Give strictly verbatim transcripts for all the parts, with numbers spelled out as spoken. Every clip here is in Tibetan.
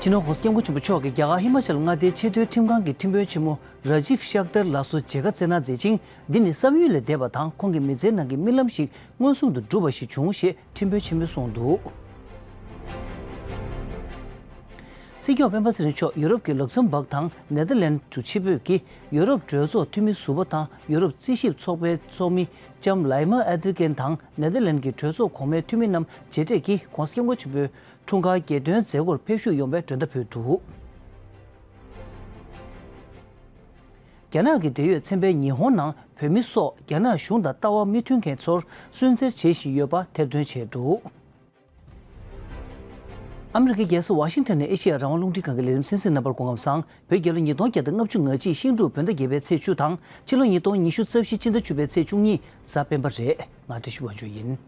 སྤྱི་ནོར་༸གོང་ས་༸སྐྱབས་མགོན་ཆེན་པོ་མཆོག་གིས་རྒྱ་གར་ཧི་མ་ཅལ་མངའ་སྡེའི་ཆེས་མཐོའི་ཁྲིམས་ཁང་གི་ཁྲིམས་དཔོན་ཆེན་མོ་ར་ཇིབ་ཤག་དར་ལགས་སུ་མཇལ་ཁ་བསྩལ་གནང་མཛད་ཅིང་། འདི་ནི་བསམ་ཡུལ་ལས་འདས་པ་དང་། ཁོང་གི་མི་ཚེའི་ནང་གི་རྨི་ལམ་ཞིག་མངོན་སུམ་དུ་གྲུབ་པ་ཞིག་བྱུང་ཞེས་ཁྲིམས་དཔོན་ཆེན་མོས་གསུངས་འདུག། སྲིད་སྐྱོང་སྤེན་པ་ཚེ་རིང་མཆོག་ཡུ་རོབ་ཀྱི་ལག་ཚམ་སྦག་དང་ནེ་དར་ལན་དུ་ཆིབས་ཕེབས་ཀྱིས། ཡུ་རོབ་གྲོས་ཚོགས་འཐུས་མི་ཟུར་པ་དང་ཡུ་རོབ་རྩིས་ཞིབ་ཚོགས་པའི་ཚོགས་མི་ལྕམ་ལའི་མ་ཨེ་དར་ཀེན་དང་ནེ་དར་ལན་གྱི་གྲོས་ཚོགས་གོང་མའི་འཐུས་མི་རྣམས་མཇལ་འཕྲད་ཀྱིས། ༸གོང་ས་༸སྐྱབས་མགོན་ཆེན་པོའི་འཁྲུངས་སྐར་རྒྱལ་སྟོན་མཛད་སྒོར་ཕེབས་ཞུགས་ཡོང་བའི་མགྲོན་བརྡ་ཕུལ་འདུག། རྒྱ་ནག་གི་འབྲེལ་ཡོད་ཚན་པས་ཉི་ཧོང་ནང་བོད་མི་སོགས་རྒྱ་ནག་གཞུང་དང་ལྟ་བ་མི་མཐུན་མཁན་ཚོར་སུན་གཙེར་བྱེད་བཞིན་ཡོད་པ་ཐེར་འདོན་བྱས་འདུག། ཨ་མི་རི་ཀའི་རྒྱལ་ས་ཝ་ཤིང་ཊོན་ནས་ཨེ་ཤེ་ཡ་རང་དབང་རླུང་འཕྲིན་ཁང་གི་ལས་རིམ་གསན་གཟིགས་རྣམ་པར་སྐུ་ཁམས་བཟང་། བོད་རྒྱལ་ལོ་ཉིས་སྟོང་བརྒྱ་དང་ལྔ་བཅུ་ང་གཅིག་ཤིང་འབྲུག་བོད་ཟླ་བརྒྱད་པའི་ཚེས་བཅུ་དང་། ཕྱི་ལོ་ཉིས་སྟོང་ཉི་ཤུ་རྩ་བཞི་ཕྱི་ཟླ་བཅུ་པའི་ཚེས་བཅུ་གཉིས་གཟའ་སྤེན་པ་རེད། ང་བཀྲ་ཤིས་དབང་ཕྱུག་ཡིན།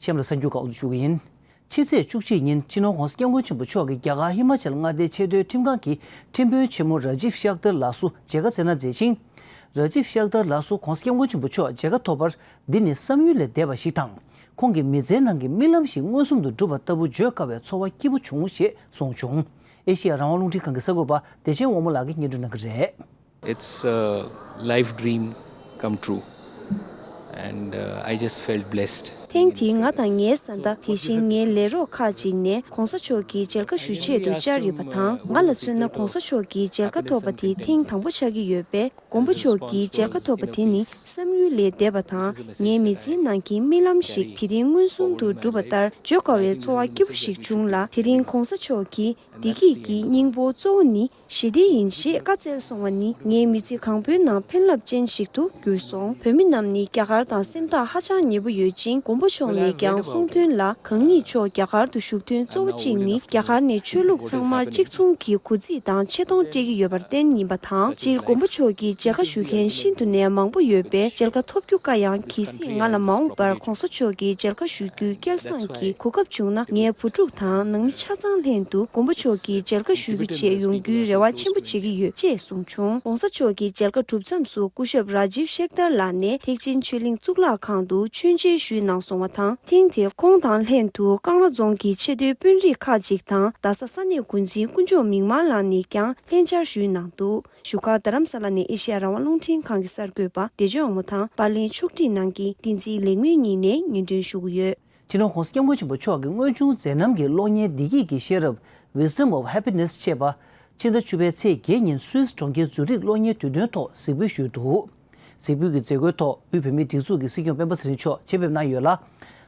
གཤམ་ལ་གསར་འགྱུར་ཁག་འུ་ཚོ་ཞུ་གི་ཡིན། ཕྱི་ཚེས་བཅུ་གཅིག་ཉིན་སྤྱི་ནོར་༸གོང་ས་༸སྐྱབས་མགོན་ཆེན་པོ་མཆོག་གིས་རྒྱ་གར་ཧི་མ་ཅལ་མངའ་སྡེའི་ཆེས་མཐོའི་ཁྲིམས་ཁང་གི་ཁྲིམས་དཔོན་ཆེན་མོ་ར་ཇིབ་ཤག་དར་ལགས་སུ་མཇལ་ཁ་བསྩལ་གནང་མཛད་ཅིང་། ར་ཇིབ་ཤག་དར་ལགས་སུ་༸གོང་ས་༸སྐྱབས་མགོན་ཆེན་པོ་མཆོག་མཇལ་ཁ་ཐོབ་པར། འདི་ནི་བསམ་ཡུལ་ལས་འདས་པ་ཞིག་དང་། ཁོང་གི་མི་ཚེའི་ནང་གི་རྨི་ལམ་ཞིག་མངོན་སུམ་དུ་གྲུབ་པ་ལྟ་བུ་བརྗོད་དཀའ་བའི་ཚོར་བ་སྐྱིད་པོ་བྱུང་ཞེས་གསུངས་བྱུང་། ཨེ་ཤེ་ཡ་རང་དབང་རླུང་འཕྲིན་ཁང་གི་གསར་འགོད་པ་བདེ་ཆེན་དབང་མོ་ལགས་ཀྱིས་སྙན་སྒྲོན་གནང་གི་རེད། It's a life dream come true, and uh, I just felt blessed. ཐེངས་འདིའི་ང་དང་ངའི་བཟའ་ཟླ། དེ་བཞིན་ངའི་ལས་རོགས་ཁག་ཅིག་ནས་༸གོང་ས་མཆོག་གི་མཇལ་ཁ་ཞུ་ཆེད་དུ་བཅར་ཡོད་པ་དང་། ང་ལ་མཚོན་ན་༸གོང་ས་མཆོག་གི་མཇལ་ཁ་ཐོབ་པ་དེ་ཐེངས་དང་པོ་ཆགས་ཀྱི་ཡོད་པས། མགོན་པོ་མཆོག་གི་མཇལ་ཁ་ཐོབ་པ་དེ་ནི་བསམ་ཡུལ་ལས་འདས་པ་དང་། ངའི་མི་ཚེའི་ནང་གི་རྨི་ལམ་ཞིག་དེ་རིང་མངོན་སུམ་དུ་གྲུབ་པ་ལྟར་བརྗོད་དཀའ་བའི་ཚོར་བ་སྐྱིད་པོ་ཞིག་བྱུང་ལ། དེ་རིང་༸གོང་ས་མཆོག་གིས། བདེ་སྐྱིད་ཀྱི་སྙིང་པོ་གཙོ་བོ་ནི་ཞི་བདེ་ཡིན་ཞེས་བཀའ་སྩལ་སོང་བ་ནི། ངའི་མི་ཚེ་གང་པོའི་ནང་ཕན་རླབས་ཅན་ཞིག་ཏུ་གྱུར་སོང་། བོད་མི་རྣམས་ནི་རྒྱ་གར་དང་སེམས་ཐག་ཧ་ཅང་ཉེ་པོ་ཡོད་ཅིང་། མགོན་པོ་མཆོག་ནས་ཀྱང་གསུངས་དོན་ལ། གང་ཉིད་མཆོག་རྒྱ་གར་དུ་བཞུགས་དོན་གཙོ་བོ་གཅིག་ནི། རྒྱ་གར་ནས་ཆོས་ལུགས་ཚང་མར་གཅིག་མཚུངས་ཀྱི་གུས་བརྩི་དང་ཆེ་མཐོང་སྤྲད་ཀྱི་ཡོད་པར་བརྟེན་ཡིན་པ་དང་། སྤྱིར་མགོན་པོ་མཆོག་གི་མཇལ་ཁ་ཞུ་མཁན་ཤིན་ཏུ་ནས་མང་པོ་ཡོད་པས། མཇལ་ཁ་ཐོབ་རྒྱུ་དཀའ་ཡང་། གལ་སྲིད་ང་ལ་མ་འོངས་པར་༸གོང་ས་མཆོག་གི་མཇལ་ཁ་ཞུ་རྒྱུའི་སྐལ་བཟང་གི་གོ་སྐབས་བྱུང་ན། ངའི་བུ་ཕྲུག་དང་ནང་མི་ཆ་ཚང་ལྷན་དུ་མགོན་པོ་མཆོག་གི་མཇལ་ཁ་ཞུ་རྒྱུ་ཆེད་ཡོང་རྒྱུའི་རེ་བ་ཆེན་པོ་བྱེད་ཀྱི་ཡོད་ཅེས་གསུངས་བྱུང་། ༸གོང་ས་མཆོག་གི་མཇལ་ཁ་གྲུབ་མཚམས་སུ་སྐུ་ཞབས་ར་ཇིབ་ཤེག་དར་ལགས་ནས་ཐེག་ཆེན་ཆོས་གླིང་གཙུག་ལག་ཁང་དུ་མཆོད་མཇལ་ཞུས་གནང་སོང་བ་དང་། ཐེངས་དེར་ཁོང་དང་ལྷན་དུ་ཀང་ར་རྫོང་གི་ཆེས་མཐོའི་དཔོན་རིགས་ཁག་ཅིག་དང་། རྡ་ས་ས་གནས་འགོ་འཛིན་དཀོན་མཆོག་མིག་དམར་ལགས་ནས་ཀྱང་ལྷན་བཅར་ཞུས་གནང་འདུག། བཞུགས་སྒར་རྡ་རམ་ས་ལ་ནས་ཨེ་ཤེ་ཡ་རང་དབང་རླུང་འཕྲིན་ཁང་གི་གསར་འགོད་པ་བདེ་ལྕོག་ངོ་དང་པར་ལེན་ཕྱོགས་སྒྲིག་གནང་མཁན་བསྟན་འཛིན་ལེགས་སྨོན་གཉིས་ནས་སྙན་སྒྲོན་ཞུ་གི་ཡོད། སྤྱི་ནོར་༸གོང་ས་༸སྐྱབས་མགོན་ཆེན་པོ་མཆོག་གི་དངོས་བྱུང་མཛད་རྣམ་གྱི་གློག་བརྙན་བདེ་སྐྱིད་ཀྱི་ཤེས་རབ། Wisdom of Happiness ཅེས་པ། ཕྱི་ཟླ་བཅུ་པའི་ཚེས་བརྒྱད་ཉིན་སུད་སི་གྲོང་ཁྱེར་ཛུ་རིག་གློག་བརྙན་དུས་སྟོན་ཐོག་གཟིགས་འབུལ་ཞུས་འདུག། གཟིགས་འབུལ་གྱི་མཛད་སྒོའི་ཐོག་དབུས་བོད་མིའི་སྒྲིག་འཛུགས་ཀྱི་སྲིད་སྐྱོང་སྤེན་པ་ཚེ་རིང་མཆོག་ཆེད་ཕེབས་གནང་ཡོད་ལ།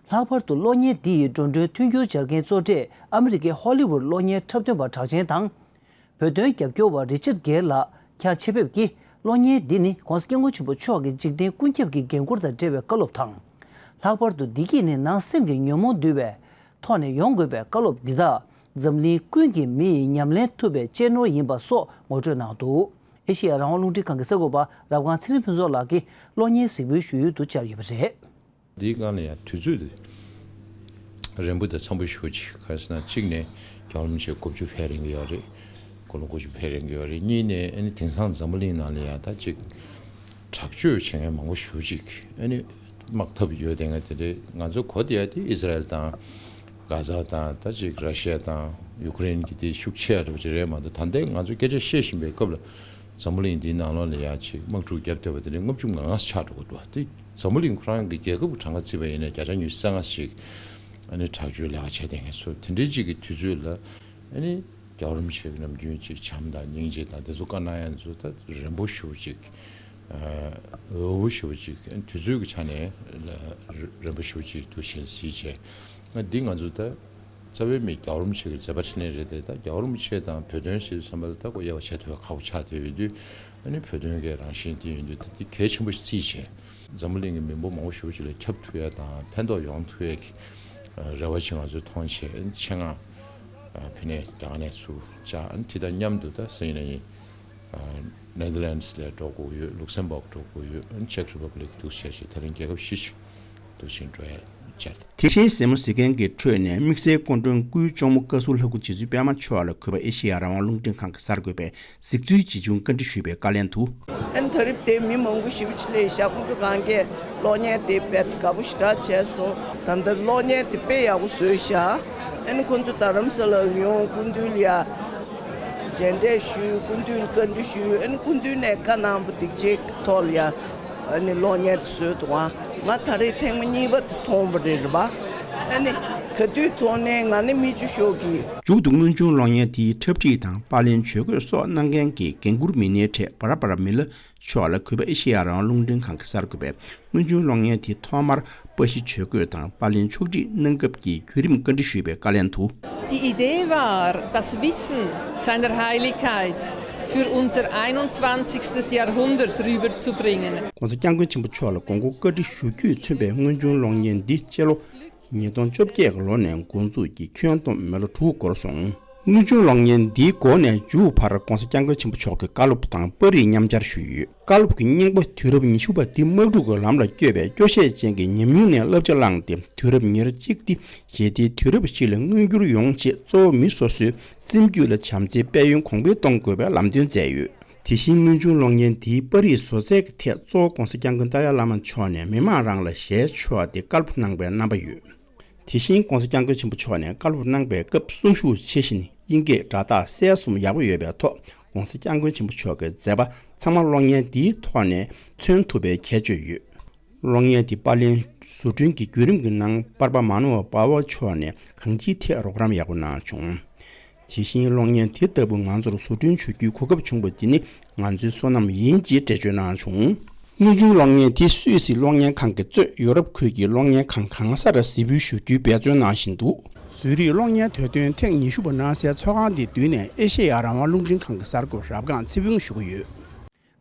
ལྷག་པར་དུ་གློག་བརྙན་འདི་ཡི་འགྲོ་གྲོན་མཐུན་འགྱུར་སྦྱར་མཁན་གཙོ་གྲས་ཨ་མི་རི་ཀའི་ཧོ་ལི་ཝུད་གློག་བརྙན་འཁྲབ་སྟོན་པ་གྲགས་ཅན་དང་། བོད་དོན་རྒྱབ་སྐྱོར་བ་རི་ཅར་གེར་ལགས་ཀྱང་ཆེད་ཕེབས་ཀྱིས། གློག་བརྙན་འདི་ནི་༸གོང་ས་༸སྐྱབས་མགོན་ཆེན་པོ་མཆོག་གི་འཇིག་རྟེན་ཀུན་ཁྱབ་ཀྱི་འགན་ཁུར་དང་འབྲེལ་བའི་བཀའ་སློབ་དང་། ལྷག་པར་དུ་བདེ་སྐྱིད་ནི་ནང་སེམས་ཀྱི་ཉོན་མོངས་འདུལ་བའི་ཐོག་ནས་ཡོང་དགོས་པའི་བཀའ་སློབ་འདི་དག་འཛམ་གླིང་ཀུན་གྱི་མི་ཡིས་ཉམས་ལེན་ཐུབ་པའི་གཅེས་ནོར་ཡིན་པ་སོགས་ངོ་སྤྲོད་གནང་འདུག། ཨེ་ཤེ་ཡ་རང་དབང་རླུང་འཕྲིན་ཁང་གི་གསར་འགོད་པ་རབ་སྒང་ཚེ་རིང་ཕུན་ཚོགས་ལགས་ཀྱིས་གློག་བརྙན་གཟིགས་འབུལ་ཞུ་ཡུལ་དུ་བཅར་ཡོད་པ་རེད། འདིའི་སྒང་ལ་ཡང་དུས་ཚོད་དེ་རན་པོ་དང་འཚམ་པོ་ཞེ་པོ་ཅིག་ག་རེ་ཟེར་ན། གཅིག་ནས་རྒྱལ་བ་རིན་པོ་ཆེ་དགུ་བཅུ་ཕེབས་རན་གྱི་ཡོད་རེད། དགུང་ལོ་དགུ་བཅུ་ཕེབས་རན་གྱི་ཡོད་རེད། གཉིས་ནས་ཨ་ནི་དེང་སང་འཛམ་བུ་གླིང་ནང་ལ་ཡང་ད་ཅིག་དྲག་སྤྱོད་བྱེད་མཁན་མང་པོ་ཞེ་པོ་ཅིག་ཨ་ནི་དམག་འཐབ་ཡོད་བསྡད་མཁན་དེ་འདྲའི། ང་ཚོ་གོ་བསྡད་ཡ་དེ་ཨི་ཟི་རལ་དང་གྷ་ཛ་དང་ད་ཅིག་ར་ཤི་ཡ་དང་ཡུ་ཀེ་རེན་གྱི་དེ་ཤུགས་ཆེ་ཡ་འདྲ་པོ་ཅིག་རེད་མ་གཏོགས། ད་ལྟའི་ང་ཚོ་སྐད་ཆ་བཤད་བཞིན་པའི་སྐབས་ལ་འཛམ་བུ་གླིང་འདིའི་ནང་ལོགས་ལ་ཡ་ཅིག་དམག་འཁྲུག་བརྒྱབ་བསྡད་པ་དེ་འདྲའི་ལྔ་བཅུ་ང་ལྔ་ཆགས་འགྲོ་གི་འདུག་བ། དེ་འཛམ་བུ་གླིང་ཁོ་རང་གི་རྒྱལ་ཁབ་ཀྱི་གྲངས་ཀ་བརྩིས་པ་ཡིན་ན་བརྒྱ་ཆ་ཉི་ཤུ་རྩ་ལྔ་ཞིག་ཨ་ནི་དྲག་སྤྱོད་ལས་ཀ་བྱས་བསྡད་མཁན་ཚོ་དེ་འདྲའི་ཅིག་གི་དུས་ཚོད་ལ། ཨ་ནི་རྒྱལ་བ་རིན་པོ་ཆེ་གི་ནམ་རྒྱུན་ཅིག་བྱམས་དང་སྙིང་རྗེ་དང་དེ་ཚོ་བཀའ་གནང་ཡ་ཚོ་ད་རན་པོ་ཞེ་པོ་ཅིག་འོས་པོ་ཞེ་པོ་ཅིག་དུས་ཚོད་ཀྱི་ཆ་ནས་རན་པོ་ཞེ་པོ་ཅིག་འདུག་བྱས་གཟིགས་བྱས། ང་འདི་ང་ཚོ་ད་རྩ་བའི་མི་རྒྱལ་བ་རིན་པོ་ཆེ་གི་མཛད་པ་འཕྲིན་ལས་རེད་དེ། ད་རྒྱལ་བ་རིན་པོ་ཆེ་དང་བོད་དོན་ཟེར་དུས་ཙམ་པ་ལ་ད་ཁོ་དབྱེ་བ་ཕྱེ་ཐུབ་པ་ཁག་པོ་ཆགས་བསྡད་ཡོད་དུས། ཨ་ནི་བོད་དོན་གྱི་རང་བཞིན་དེ་ཡིན་དུས་ད་འདི་གལ་ཆེན་པོ་ཞིག་བརྩིས་བྱས། འཛམ་བུ་གླིང་གི་མི་འབོར་མང་པོ་ཞེ་པོ་ཅིག་ལ་ཁྱབ་ཐུབ་ཡ་དང་ཕན་ཐོགས་ཡོང་ཐུབ་ཡ་གི་རེ་བ་ཅིག་ང་ཚོས་མཐོང་བྱས། ཆེད་མངགས་ཕ་ནས་རྒྱ་གར་ནས་ཚུར་བཅར། ཨ་ནི་དེ་དང་མཉམ་དུ་ད་སང་ཉིན་གནངས་ཉིན་ནེ་དར་ལེན་ཌི་སི་ལ་འགྲོ་དགོས་ཡོད། ལུག་སེམ་སྦུག་འགྲོ་དགོས་ཡོད། ཨ་ནི་ཅེག་རི་པབ་ལིག་འདུག་བྱས་བྱས་དེ་རིང་རྒྱལ་ཁབ་བཞི་ཅིག་འདུག་ཕྱིན་འགྲོ་ཡ་ དེ་བཞིན་གཟིགས་མོ་གཟིགས་མཁན་གྱི་ཁྲོད་ནས་དམིགས་བསལ་སྐུ་མགྲོན་སྐུའི་གཅུང་མོ་བཀའ་ཟུར་ལྷ་སྐུ་རྗེ་བཙུན་པད་མ་མཆོག་ལ་གུས་པ་ཨེ་ཤེ་ཡ་རང་དབང་རླུང་འཕྲིན་ཁང་གི་གསར་འགོད་པས་གཟིགས་ཚུལ་ཇི་བྱུང་བཀའ་འདྲི་ཞུས་པའི་བཀའ་ལན་དུ། ཨན་ད་རེས་དེ་མི་མང་པོ་ཞེ་པོ་ཅིག་སླེབས་ཤག་ཁོང་ཚོ་གང་གས་གློག་བརྙན་དེ་དཔེ་དགའ་པོ་ཞེ་དྲག་བྱས་སོང་། ད་ལྟ་གློག་བརྙན་དེ་དཔེ་ཡག་པོ་བཟོས་ཤག་ཨན་ཁོང་ཚོ་རྡ་རམ་ས་ལ་ཡོང་སྐུ་མདུན་ལ་ཡ་མཇལ་འཕྲད་ཞུས། སྐུ་མདུན་ལ་བཀའ་འདྲི་ཞུས། ཨན་སྐུ་མདུན་ནས་བཀའ་གནང་བ་སྒྲིག་ཆས་ཀྱི་ཐོག་ལ་ཡ། ཨ་ནི་གློག་བརྙན་དེ་བཟོས་འདུག་ཨ་ང་ད་རེས་ཐེངས་མ་གཉིས་པ་དེ་མཐོང་བ་རེད་པ། ཨ་ནི་ག་དུས་མཐོང་ནའི་ང་ནི་མིག་ཆུ་ཤོར་གི། མཇུག་ཏུ་དངོས་བྱུང་གློག་བརྙན་དེའི་འཁྲབ་ཁྲིད་དང་པར་ལེན་ཇུས་འགོད་སོགས་གནང་མཁན་གྱི་འགན་འཁུར་མི་སྣའི་གྲས་བྷ་ར་བྷ་ར་མི་ལ་མཆོག་ལ་གུས་པ་ཨེ་ཤེ་ཡ་རང་དབང་རླུང་འཕྲིན་ཁང་གི་གསར་འགོད་པས་དངོས་བྱུང་གློག་བརྙན་དེ་ཐོག་མར་པར་གཞི་ཇུས་འགོད་དང་པར་ལེན་ཕྱོགས་སྒྲིག་གནང་སྐབས་ཀྱི་བརྒྱུད་རིམ་བཀའ་འདྲི་ཞུས་པའི་བཀའ་ལན་དུ། Die Idee war, das Wissen seiner Heiligkeit für unser einundzwanzigstes Jahrhundert rüberzubringen. ༸གོང་ས་༸སྐྱབས་མགོན་ཆེན་པོ་མཆོག་ལ་དགོངས་སྐོར་བཀའ་འདྲི་ཞུ་རྒྱུས་མཚོན་པའི་དངོས་བྱུང་གློག་བརྙན་འདི་སྤྱི་ལོ་ཉིས་སྟོང་བཅོ་བརྒྱད་ཀྱི་ལོ་ནས་འགོ་འཛུགས་ཀྱིས་ཁྱོན་བསྡོམས་མི་ལོ་དྲུག་འགོར་སོང་། དངོས་བྱུང་གློག་བརྙན་འདིའི་འགོ་ནས་མཇུག་བར་༸གོང་ས་༸སྐྱབས་མགོན་ཆེན་པོ་མཆོག་གི་བཀའ་སློབ་དང་པར་རིས་མཉམ་སྦྱར་ཞུས་ཡོད། བཀའ་སློབ་ཀྱི་སྙིང་པོ་དུས་རབས་ཉི་ཤུ་པ་འདི་དམག་འཁྲུག་གི་ལམ་ལ་བསྐྱོད་པའི་སྐྱོ་ཤས་ཅན་གྱི་ཉམས་མྱོང་ནས་བསླབ་བྱ་བླངས་ཏེ། དུས་རབས་ཉེར་གཅིག་འདི་ཞི་བདེའི་དུས་རབས་ཤིག་ལ་མངོན་འགྱུར་ཡོང་ཆེད་གཙོ་བོ་མི་སོ་སོའི་སེམས་རྒྱུད་ལ་བྱམས་བརྩེའི་དཔལ་ཡོན་གོང་འཕེལ་གཏོང་དགོས་པའི་ལམ་སྟོན་མཛད་ཡོད། དེ་བཞིན་དངོས་བྱུང་གློག་བརྙན་འདིའི་པར་རིས་བཟོ་རྩལ་གྱི་ཐད་གཙོ་བོ་༸གོང་ས་༸སྐྱབས་མགོན་ཏཱ་ལའི་བླ་མ་མཆོག་ནས་མི་མང་རང་ལ་ཞལ་ཕྱོགས་ཏེ་བཀའ་སློབ་གནང་པའི་རྣམ་པ་ཡོད། དེ་བཞིན་༸གོང་ས་༸སྐྱབས་མགོན་ཆེན་པོ་མཆོག་ནས་བཀའ་སློབ་གནང་པའི་སྐབས་གསུང་གཞུག་ཆེ་བཞིན་དབྱིན་སྐད་སྒྲ་རྟགས་གསལ་གསུམ་ཡག་པོ་ཡོད་པའི་ཐོག་༸གོང་ས་༸སྐྱབས་མགོན་ཆེན་པོ་མཆོག་གི་མཛད་པ་ཚང་མ་གློག་བརྙན་འདིའི་ཐོག་ནས་མཚོན་ཐུབ་པའི་ཁྱད་ཆོས་ཡོད། གློག་བརྙན་དེ་པར་ལེན་བཟོ་སྐྲུན་གྱི་བརྒྱུད་རིམ་གྱི་ནང་པར་པ་མ་ནོ་བ་པ་བ་མཆོག་ནས་གང་ཅིའི་ཐད་རོགས་རམ་ཡག་པོ་གནང་བྱུང་། ཇི་བཞིན་གློག་བརྙན་དེ་ལྟ་བུ་ང་ཚོར་བཟོ་སྐྲུན་བྱེད་རྒྱུའི་གོ་སྐབས་བྱུང་བ་འདི་ནི་ང་ཚོའི་བསོད་ནམས་ཡིན་ཅེས་འགྲེལ་བརྗོད་གནང་བྱུང་། དངོས་བྱུང་གློག་བརྙན་དེ་སུད་སི་གློག་བརྙན་ཁང་གིས་གཙོས་ཡོ་རོབ་ཁུལ་གྱི་གློག་བརྙན་ཁང་གང་སར་གཟིགས་འབུལ་ཞུ་རྒྱུའི་འབད་བརྩོན་གནང་བཞིན་འདུག། ཟུར་རིག་གློག་བརྙན་དུས་སྟོན་ཐེངས་ཉི་ཤུ་པ་གནང་སའི་ཚོགས་ཁང་འདི་མདུན་ནས་ཨེ་ཤེ་ཡ་རང་དབང་རླུང་འཕྲིན་ཁང་གི་གསར་འགོད་པ་རབ་སྒང་ཚེ་ཕུན་ཞུ་གི་ཡོད།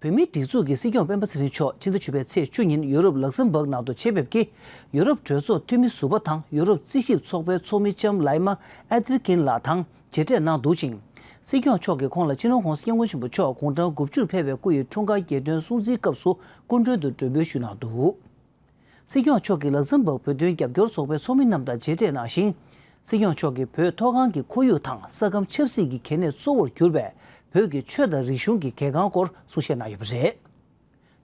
བོད་མིའི་སྒྲིག་འཛུགས་ཀྱི་སྲིད་སྐྱོང་སྤེན་པ་ཚེ་རིང་མཆོག་ཕྱི་ཟླ་བཅུ་པའི་ཚེས་བཅུ་ཉིན་ཡོ་རོབ་ལག་སེམ་བག་ནང་དུ་ཆེད་ཕེབས་ཀྱིས་ཡོ་རོབ་གྲོས་ཚོགས་འཐུས་མི་ཟུར་པ་དང་ཡོ་རོབ་རྩིས་ཞིབ་ཚོགས་པའི་ཚོགས་མི་ལྕམ་ལའི་མ་ཨེ་ཏེར་ཀིན་ལགས་དང་མཇལ་འཕྲད་གནང་འདུག་ཅིང་། སྲིད་སྐྱོང་མཆོག་གིས་ཁོང་ལ་སྤྱི་ནོར་༸གོང་ས་༸སྐྱབས་མགོན་ཆེན་པོ་མཆོག་དགུང་གྲངས་དགུ་བཅུར་ཕེབས་པའི་སྐུ་ཡི་འཁྲུངས་སྐར་རྒྱལ་སྟོན་སྲུང་བརྩིའི་སྐབས་སུ་སྐུ་མགྲོན་དུ་མགྲོན་འབོད་ཞུས་གནང་འདུག། སྲིད་སྐྱོང་མཆོག་གིས་ལག་སེམ་བག་བོད་དོན་རྒྱབ་སྐྱོར་ཚོགས་པའི་ཚོགས་མི་རྣམས་དང་མཇལ་འཕྲད་གནང་ཞིང་། སྲིད་སྐྱོང་མཆོག་གིས་བོད་མཐོ་སྒང་གི་ཁོར་ཡུག་དང་ས་ཁམས་ཆབ་སྲིད་ཀྱི་གལ་གནད་གཙོ་བོར་གྱུར་པའི་བོད་ཀྱི་ཆོས་དང་རིག་གཞུང་གི་གལ་འགངས་སྐོར་གསུང་བཤད་གནང་ཡོད་པ་རེད།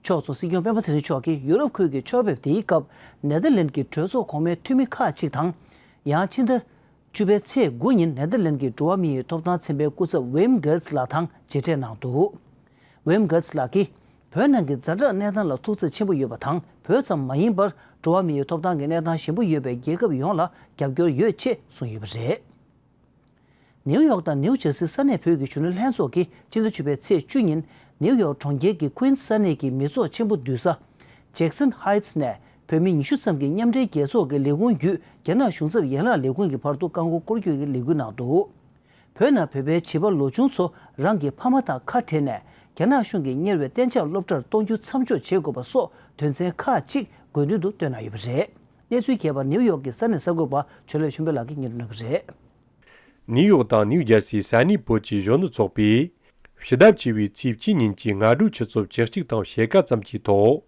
ཕྱོགས་མཚུངས་སྲིད་སྐྱོང་སྤེན་པ་ཚེ་རིང་མཆོག་གིས་ཡུ་རོབ་ཁུལ་གྱི་ཕྱོགས་ཕེབས་དེའི་སྐབས་ནེ་དར་ལེན་གྱི་གྲོས་ཚོགས་གོང་མའི་འཐུས་མི་ཁག་ཅིག་དང་། ཡང་ཕྱི་ཟླ་བཅུ་པའི་ཚེས་དགུ་ཉིན་ནེ་དར་ལེན་གྱི་འགྲོ་བ་མི་ཡི་ཐོབ་ཐང་ཚན་པའི་སྐུ་ཚབ་ཝིམ་གེར་ཚི་ལགས་དང་མཇལ་འཕྲད་གནང་འདུག། ཝིམ་གེར་ཚི་ལགས་ཀྱིས། བོད་ནང་གི་ཛ་དྲག་གནས་སྟངས་ལ་ཐུགས་འཚབ་ཆེན་པོ་ཡོད་པ་དང་། བོད་ཙམ་མ་ཡིན་པར་འགྲོ་བ་མིའི་ཐོབ་ཐང་གི་གནས་སྟངས་ཞན་པོ་ཡོད་པའི་རྒྱལ་ཁབ་ཡོངས་ལ་རྒྱབ་སྐྱོར་ཡོད་ཅེས་གསུངས་ཡོད་པ་རེད། ནེའུ་ཡོག་དང་ནེའུ་ཇར་སིའི་ས་གནས་བོད་ཀྱི་གཞོན་ནུ་ལྷན་ཚོགས་ཀྱིས་སྤྱི་ཟླ་བཅུ་པའི་ཚེས་བཅུ་ཉིན་ནེའུ་ཡོག་གྲོང་ཁྱེར་གྱི་ཀུན་ས་གནས་ཀྱི་མི་ཚོགས་ཆེན་པོ་འདུས་ས་ཇེག་སན་ཧའེ་ཊི་ནས་བོད་མི་ཉི་ཤུ་ཙམ་གྱིས་མཉམ་འབྲེལ་རྒྱལ་ཚོགས་ཀྱི་ལས་ཁུངས་བརྒྱུད་རྒྱ་ནག་གཞུང་ཚབ་ཡན་ལག་ལས་ཁུངས་ཀྱི་བར་དུ་བཀག་འགོག་སྐོར་སྐྱོད་ཀྱི་ལས་འགུལ་གནང་འདུག། བོད་ནང་བོད་པའི་བྱིས་པ་ལོ་ཆུང་ཚོ་རང་གི་ཕ་མ་དང་ཁ་བྲལ་ནས་རྒྱ་ནག་གཞུང་གིས་གཉེར་བའི་གཏན་འཇགས་སློབ་གྲྭར་གཏོང་རྒྱུ་མཚམས་འཇོག་བྱེད་དགོས་པ་སོགས་དོན་ཚན་ཁག་ཅིག་དགོས་འདུན་དུ་བཏོན་གནང་ཡོད་པ་རེད། གནས་ཚུལ་རྒྱས་པར་ནེའུ་ཡོག་གི་ས་གནས་གསར་འགོད་པ་ཆོས་ལེགས་ཆོས་འཕེལ་ལགས་ཀྱིས་སྙན་སྒྲོན་གནང་གི་རེད། ནེའུ་ཡོག་དང་ནེའུ་ཇར་སིའི་ས་གནས་བོད་ཀྱི་གཞོན་ནུ་ཚོགས་པས་ཕྱི་ཟླ་བཅུ་པའི་ཚེས་གཅིག་ཉིན་གྱི་སྔ་དྲོའི་ཆུ་ཚོད་བཅུ་གཅིག་དང་ཕྱེད་ཀ་ཙམ་གྱི་ཐོག་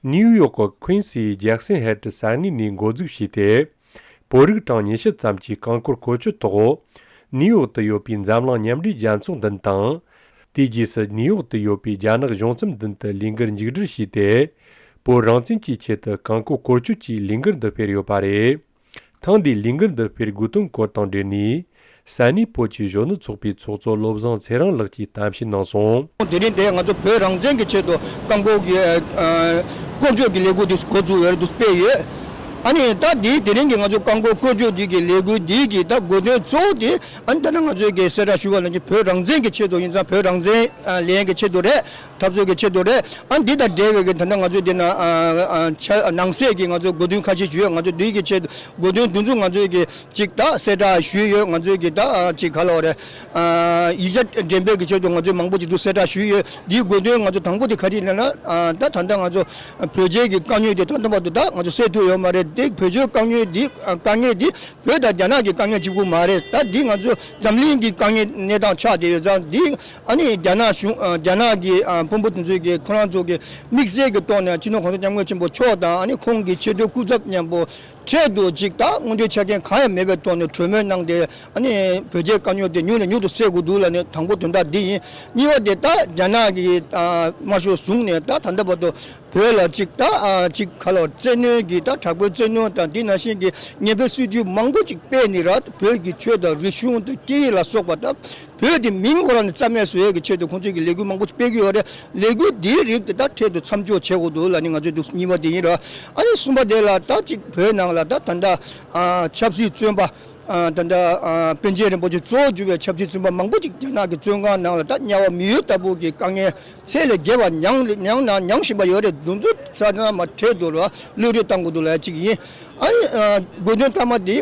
ནེའུ་ཡོག་གི་ཁུན་སི་ཡི་ཇེག་སན་ཧའེ་ཊི་ས་གནས་ནས་འགོ་འཛུགས་བྱས་ཏེ། བོད་རིགས་གྲངས་ཉི་ཤུ་ཙམ་གྱིས་རྐང་འཁོར་བཀོལ་སྤྱོད་ཐོག་ནེའུ་ཡོག་ཏུ་ཡོད་པའི་འཛམ་གླིང་མཉམ་འབྲེལ་རྒྱལ་ཚོགས་མདུན་དང་། དེའི་རྗེས་སུ་ནེའུ་ཡོག་ཏུ་ཡོད་པའི་རྒྱ་ནག་གཞུང་ཚབ་མདུན་དུ་ལས་འགུལ་མཇུག་སྒྲིལ་བྱས་ཏེ། བོད་རང་བཙན་གྱི་ཆེད་དུ་རྐང་འཁོར་བཀོལ་སྤྱོད་ཀྱི་ལས་འགུལ་འདི་སྤེལ་ཡོད་པ་རེད། ཐེངས་འདིའི་ལས་འགུལ་འདི་སྤེལ་དགོས་དོན་སྐོར་དང་འབྲེལ་ནས། ས་གནས་བོད་ཀྱི་གཞོན་ནུ་ཚོགས་པའི་ཚོགས་གཙོ་བློ་བཟང་ཚེ་རིང་ལགས་ཀྱིས་གཏམ་བཤད་གནང་སོང་། དེ་རིང་འདིར་ང་ཚོ་བོད་རང་བཙན་གྱི་ཆེད་དུ་རྐང་འཁོར་གྱི་ཨ་བཀོལ་སྤྱོད་ཀྱི་ལས་འགུལ་འདི་འགོ་བཙུགས་ཡོད་རེད། འདི་སྤེལ་ཡོད། ཨ་ནི་ད་འདི་དེ་རིང་གི་ང་ཚོ་རྐང་འཁོར་བཀོལ་སྤྱོད་འདི་གི་ལས་འགུལ་འདི་གི་ད་དགོས་དོན་གཙོ་བོ་དེ་ཨ་ནི་ད་ནང་ང་ཚོའི་གི་གསལ་བསྒྲགས་ཞུ་བ་ནང་བཞིན་བོད་རང་བཙན་གྱི་ཆེད་དུ་ཡིན་ཙང་བོད་རང་བཙན་ཨ་ལེན་གྱི་ཆེད་དུ་རེད། འཐབ་རྩོད་ཀྱི་ཆེད་དུ་རེད། ཨ་འདི་དང་འབྲེལ་བའི་གི་ད་ལྟ་ང་ཚོས་འདི་ན་ཨ་ཨ་ཆ་ནང་གསེས་ཀྱི་ང་ཚོས་དགོས་འདུན་ཁ་ཤས་ཞུས་ཡོད། ང་ཚོས་འདི་གི་ཆེད་དུ་དགོས་འདུན་འདི་ཚོ་ང་ཚོས་ཀྱི་ཅིག་ད་གསལ་བསྒྲགས་ཞུས་ཡོད། ང་ཚོས་ཀྱི་ད་ཨ་ཅིག་ག་ལ་བ་རེད། ཨ་ཡིག་ཆ་འགྲེམས་སྤེལ་གྱི་ཆེད་དུ་ང་ཚོས་མང་པོ་ཅིག་འདུག་གསལ་བསྒྲགས་ཞུས་ཡོད། འདིའི་དགོས་འདུན་ང་ཚོ་དང་པོ་དེ་ག་རེ་ཡིན་ན་ཨ་ད་ད་ལྟ་ང་ཚོ་བོད་རྒྱའི་གི་དཀའ་རྙོག་དེ་ད་ལྟ་བར་དུ་ད་ང་ཚོ་སེལ་ཐུབ་ཡོད་མ་རེད། དེ་བོད་ཆོལ་དཀའ་ངལ་འདི་དཀའ་ངལ་འདི་བོད་དང་རྒྱ་ནག་གི་དཀའ་ངལ་གཅིག་པུ་མ་རེད། ད་འདི་ང་ཚོ་འཛམ་གླིང་གི་དཀའ་ངལ་གནས་སྟངས་ཆགས་བསྡད་ཡོད་ཙང་། འདི་ཨ་ནི་རྒྱ་ནག་གཞུང་རྒྱ་ནག་གི་དཔོན་པོ་དེ་ཚོས་ཀྱི་ཁོ་རང་ཚོ་གི་དམིགས་བསལ་གྱི་ཐོག་ནས་སྤྱི་ནོར་༸གོང་ས་༸སྐྱབས་མགོན་ཆེན་པོ་མཆོག་དང་ཨ་ནི་ཁོང་གི་ཆེས་མཐོའི་སྐུ་ཚབ་མཉམ་པོ་འཕྲལ་དུ་ཅིག་ད་དངོས་འབྲེལ་ཆ་རྐྱེན་གང་ཡང་མེད་པའི་ཐོག་ནས་གྲོས་མོལ་གནང་སྟེ། ཨ་ནི་བོད་རྒྱའི་དཀའ་རྙོག་དེ་མྱུར་ནས་མྱུར་དུ་སེལ་དགོས་འདུག་ལབ་ནས་དང་པོ་དོན་དག་འདི་ཡིན། གཉིས་པ་དེ་ད་རྒྱ་ནག་གི་དམར་ཤོག་གཞུང་ནས་ད་ད་ལྟ་བར་དུ་བོད་ལ་ཅིག་ད་ཅིག་ག་ལ་བཙན་གནོན་གྱི་ད་དྲག་པོའི་བཙན་གནོན་དང་། འདི་ནང་བཞིན་གྱི་ཉེས་པའི་སྲིད་བྱུས་མང་པོ་ཅིག་སྤེལ་ནས་ར། བོད་ཀྱི་ཆོས་དང་རིག་གཞུང་དང་སྐད་ཡིག་ལ་སོགས་པ་ད་བོད་དེ་མིང་ཁོ་རང་ནས་རྩ་མེད་བཟོ་ཡས་ཀྱི་ཆེད་དུ་ཁོང་ཚོས་ཀྱི་ལས་འགུལ་མང་པོ་ཅིག་སྤེལ་གྱི་ཡོད་རེད། ལས་འགུལ་འདིའི་རིགས་དེ་ད་འཕྲལ་དུ་མཚམས་འཇོག་བྱེད་དགོས་འདུག་ལབ་ནས་ང་ཚོས་འདུག་གཉིས་པ་དེ་ཡིན་ར། ཨ་ནི་གསུམ་པ་དེ་ལ་ད་ཅིག་བོད་ནང་ལ་ད་ད་ལྟ་ཨ་ཆབ་སྲིད་བཙོན་པ་ཨ་ད་ལྟ་ཨ་པཎ་ཆེན་རིན་པོ་ཆེ་གཙོ་བོ་གྱུར་པའི་ཆབ་སྲིད་བཙོན་པ་མང་པོ་ཅིག་རྒྱ་ནག་གི་བཙོན་ཁང་ནང་ལ་ད་དམྱལ་བ་མི་ཡུལ་ལྟ་བུ་གི་དཀའ་ངལ་ཚད་ལས་བརྒལ་བ་མྱངས་མྱངས་ན་མྱངས་བཞིན་པ་ཡོད་རེད། འདི་ཚོ་ཚང་མ་འཕྲལ་དུ་ར་གློད་གྲོལ་གཏང་དགོས་འདུག་ལབ་ཅིག་ཡིན། ཨ་ནི་ཨ་དགོས་དོན་མཐའ་མ་དེ།